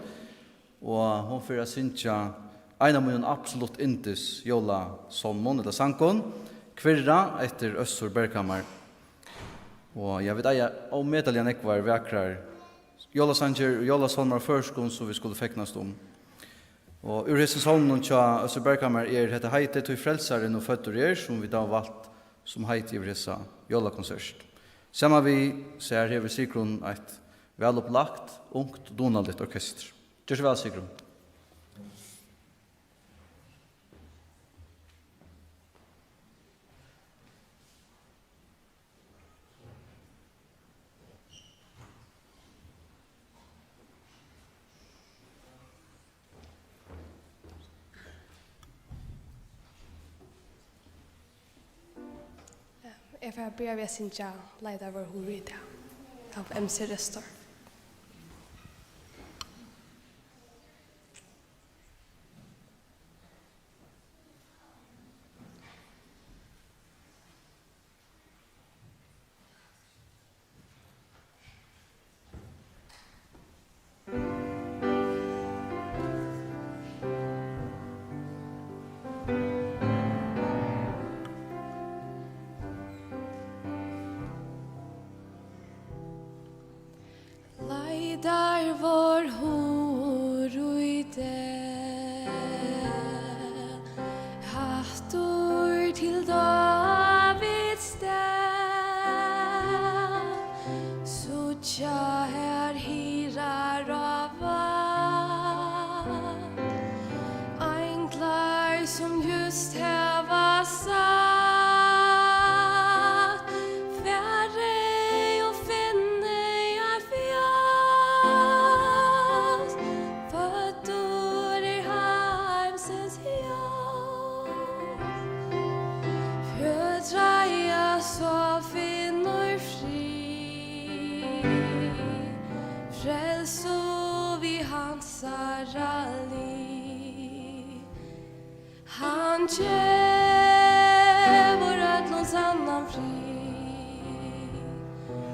Og hon fer at syngja ein av mínum absolutt yndis jólasálmum, ella sangum, Kvirra eftir Øssur Berghamar. Og ja, vit eiga ómetaliga nógvar vakrar jólasangir og jólasálmar á føroyskum, sum vit skulu fegnast um. Og úr hesum sálminum hjá Øssur Berghamar er hetta heitið, Tí Frelsarin nú føddur er, sum vit hava valt sum heiti yvir hesa jólakonsert. Saman við sær hevur Sigrun eitt vælupplagt, ungt, dugnaligt orkestur. Ger so væl, Sigrun. Eg fari at byrja við at syngja Leita vár hurð í dag av M C Restorff. Leitar vár hurð í dag, aftur til Dávids stað, síggja har hirðar á vakt, einglar sum júst hava sagt: Farið og finnið eitt fjós, føddur er heimsins ljós. Frøtreiða sál finnur frið, frelsu við hansara lið. Hann gevur øllum sannan frið,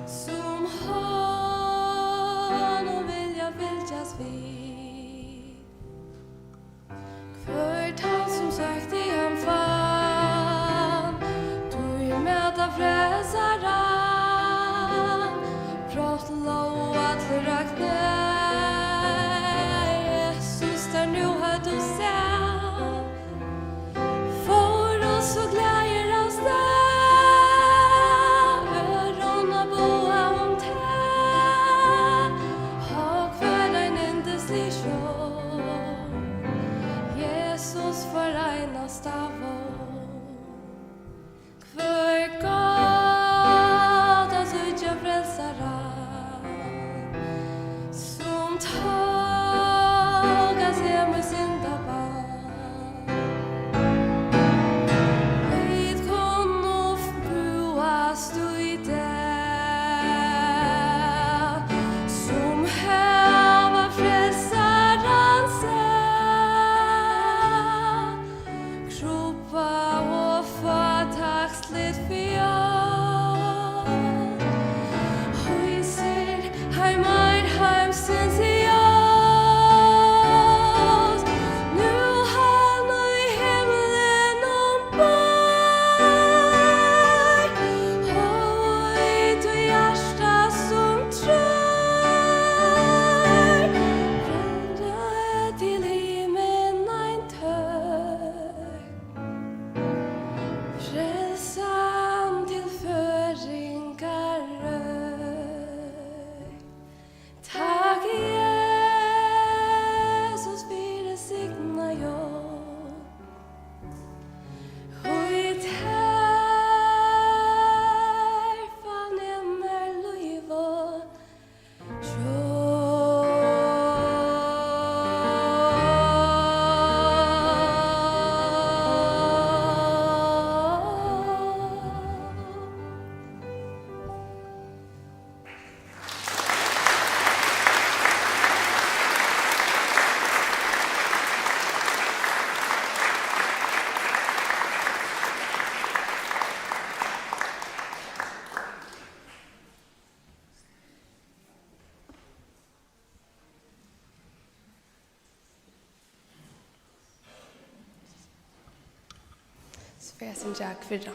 sum honum vilja fylgjast við. Hvør tann, sum søkti, hann fann, tí mæta frelsaran, brotna lóg allra knæ. Jesus, teir nú høvdu sæð, fóru so glaðir av stað, øðrum at boða um tað. Ó, hvør ein yndislig sjón, Jesus foreinasta vón. Hvør gott at síggja frelsaran, Skal eg syngja Kvirra?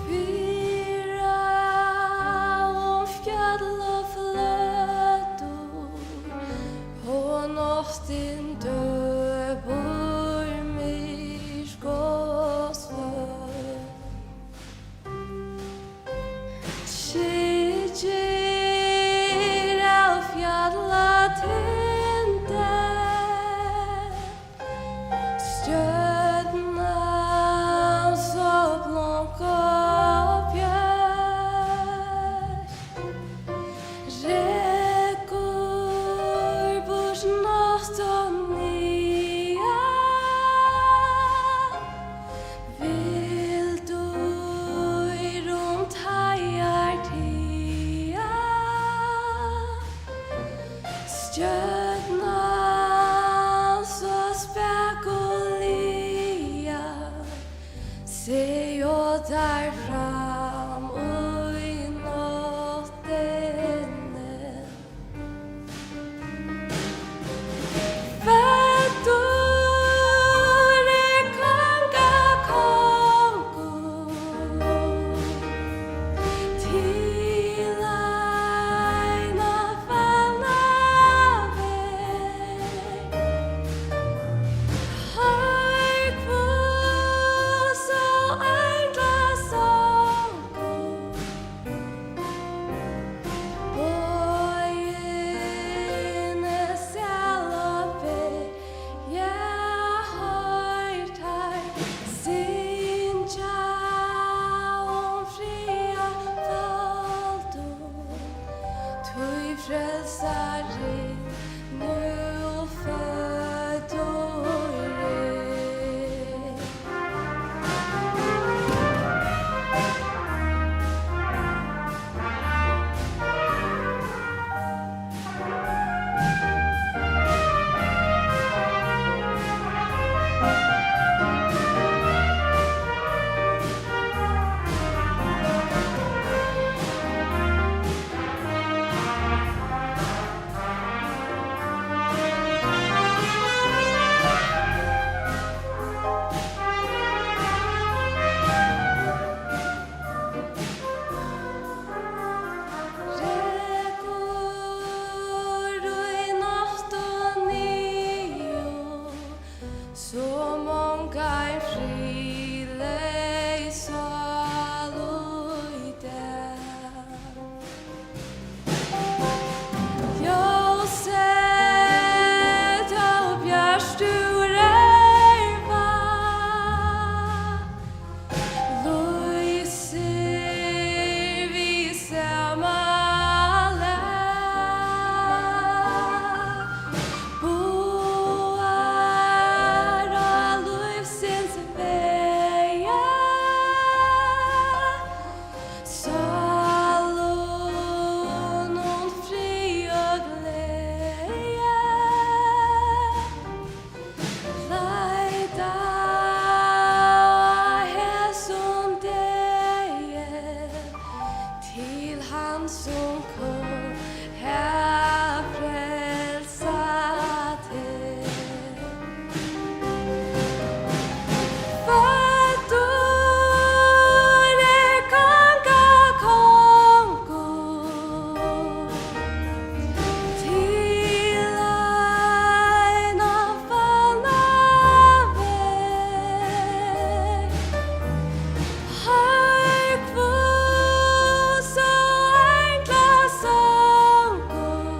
Kvirra um fjøll og fløtur, og náttin døpur myrk og svørt. Skyggir av fjallatindi, stjørnan so blank og bjørt, rekur burt nátt og niðan, vil dýr um teigar tiga. Stjørnan so spakuliga sigur tær fram í náttina. Føddur er konga kongum til eina fallna verð. Hoyr, hvussu einglasongur boðini sala ber. Ja, hoyr, teir syngja um friðarfaldur, tí Frelsarin nú føddur er. Rekur í nátt og niður, sum ongan friðleys sál í dag. Ljósið tó bjartur er vald, lýsir við sama lag, boðar á lívsins vegi. Sálunum frið og gleði. Leita á hesum degi til hann, sum kom at frelsa teg. Føddur er konga kongum til eina fallna verð. Hoyr, hvussu einglasongur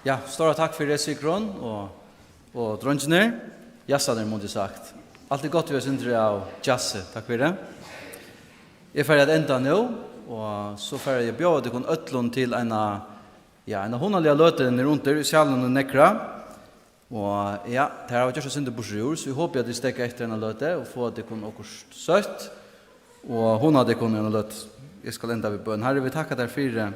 Ja, stóra takk fyri, Sigrun og, og dreingirnir. Jassarnir, mundi eg sagt. Alt er gott við eitt sindur av jazzi. Takk fyri. Eg fari at enda nú, og so fari eg at bjóða tykkum øllum til eina, ja, eina hugnaliga løtu niðurundir í salinum í Neðra. Og ja, tær hava gjørt eitt sindur burturúr, so eg hopi, at tit steðga eftir eina løtu og fáa tykkum okkurt søtt og hugna tykkum eina løtu. Eg skal enda við bøn. Harri, vit takka tær fyri,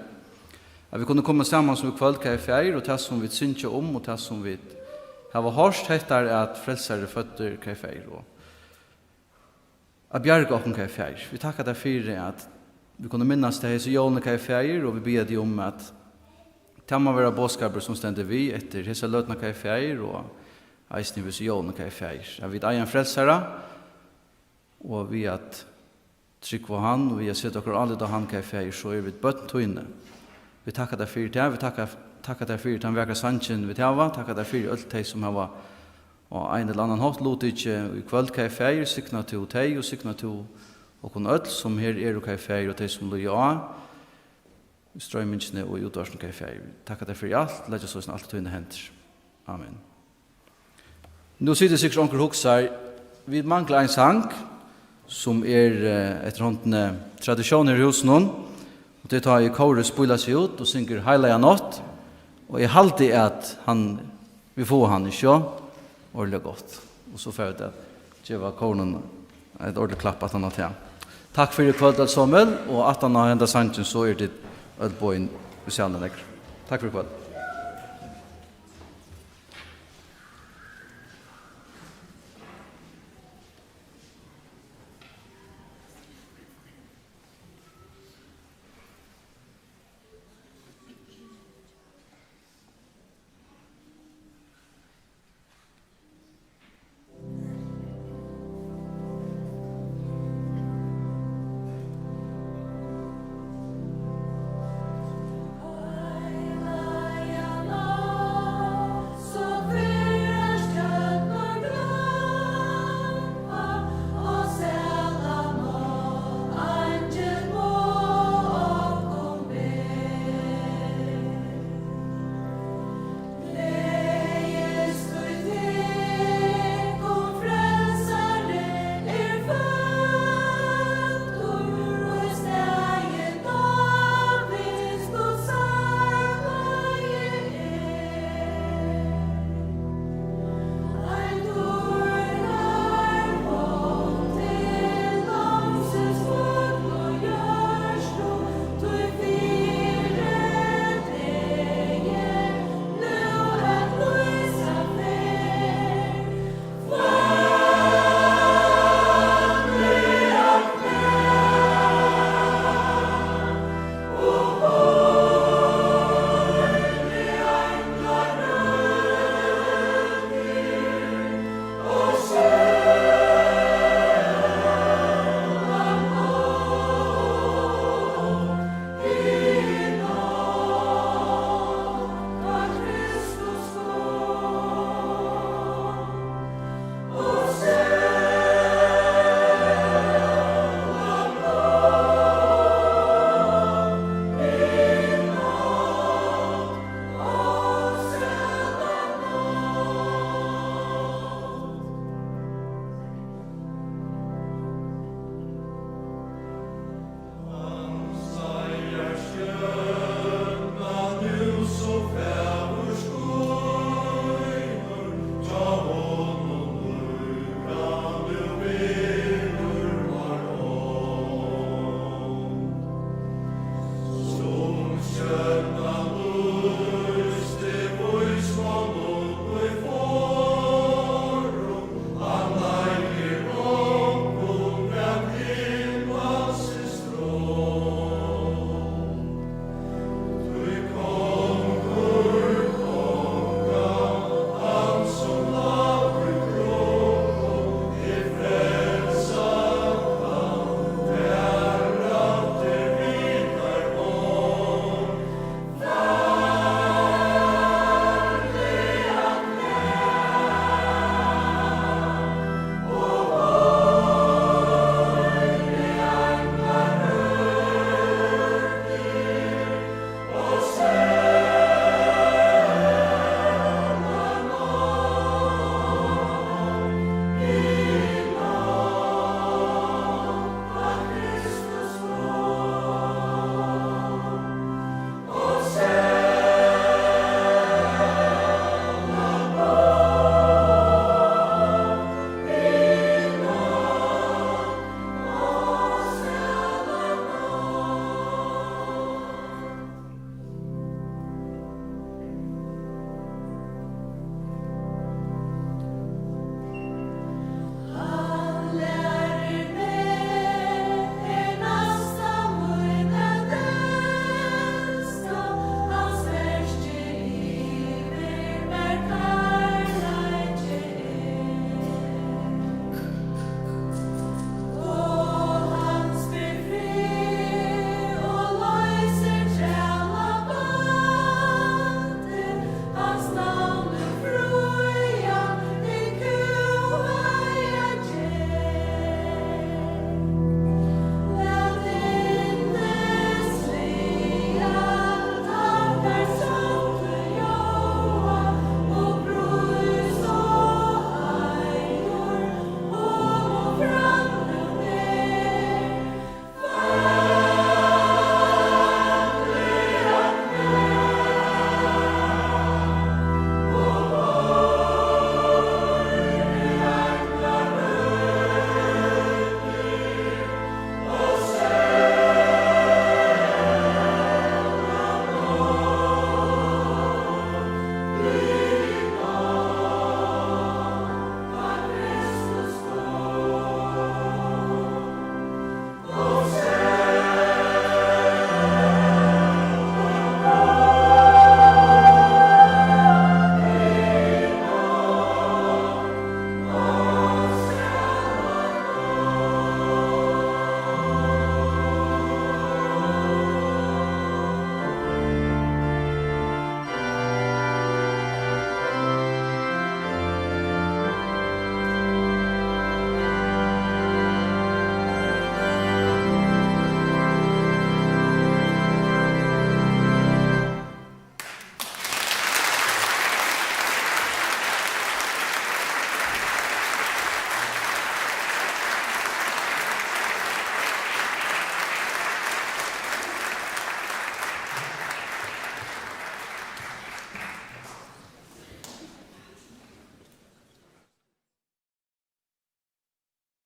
at vit kunnu koma saman sum í kvøld, kæri Faðir, og tað, sum vit syngja um, og tað, sum vit hava hoyrt, hetta er, at Frelsari er føddur, kæri Faðir, og at bjarga okkum, kæri Faðir. Vit takka tær fyri, at vit kunnu minnast tað hesi jólini, kæri Faðir, og vit biðja teg um, at tað má vera boðskapur, sum stendur við eftir hesa løtuna, kæri Faðir, og eisini við hesi jólini, kæri Faðir, at vit eiga ein Frelsara, og við at trúgva á hann, og við at seta okkara álit á hann, kæri Faðir, so eru vit børn tíni. Vit takka tær fyri tað, vit takka, takka tær fyri tann vakra sangin, vit hava, takka tær fyri øll tey, sum hava á ein ella annan hátt luttikið í kvøld, kæri Faðir, signa tú tey, og signa tú okkum øll, sum her eru, kæri Faðir, og tey, sum líða á í stroymingini og í útvarpinum, kæri Faðir. Vit takka tær fyri alt, leggja soleiðis alt í tínar hendur. Amen. Nú situr sikkurt onkur og hugsar, vit mangla ein sang, sum er, eh, eftir hondini tradisjón her í húsinum, og tað er tá, ið kórið spílar seg út og syngur Heilaga nátt, og eg haldi, at hann, vit fáa hann, ikki so? Ordiliga gott. Og so fara vit at geva kórinum eitt ordiligt klapp aftan á tað. Takk fyri í kvøld, øll somul, og aftan á henda sangin, so eru tit øll boðin í salin, Neðra. Takk fyri í kvøld.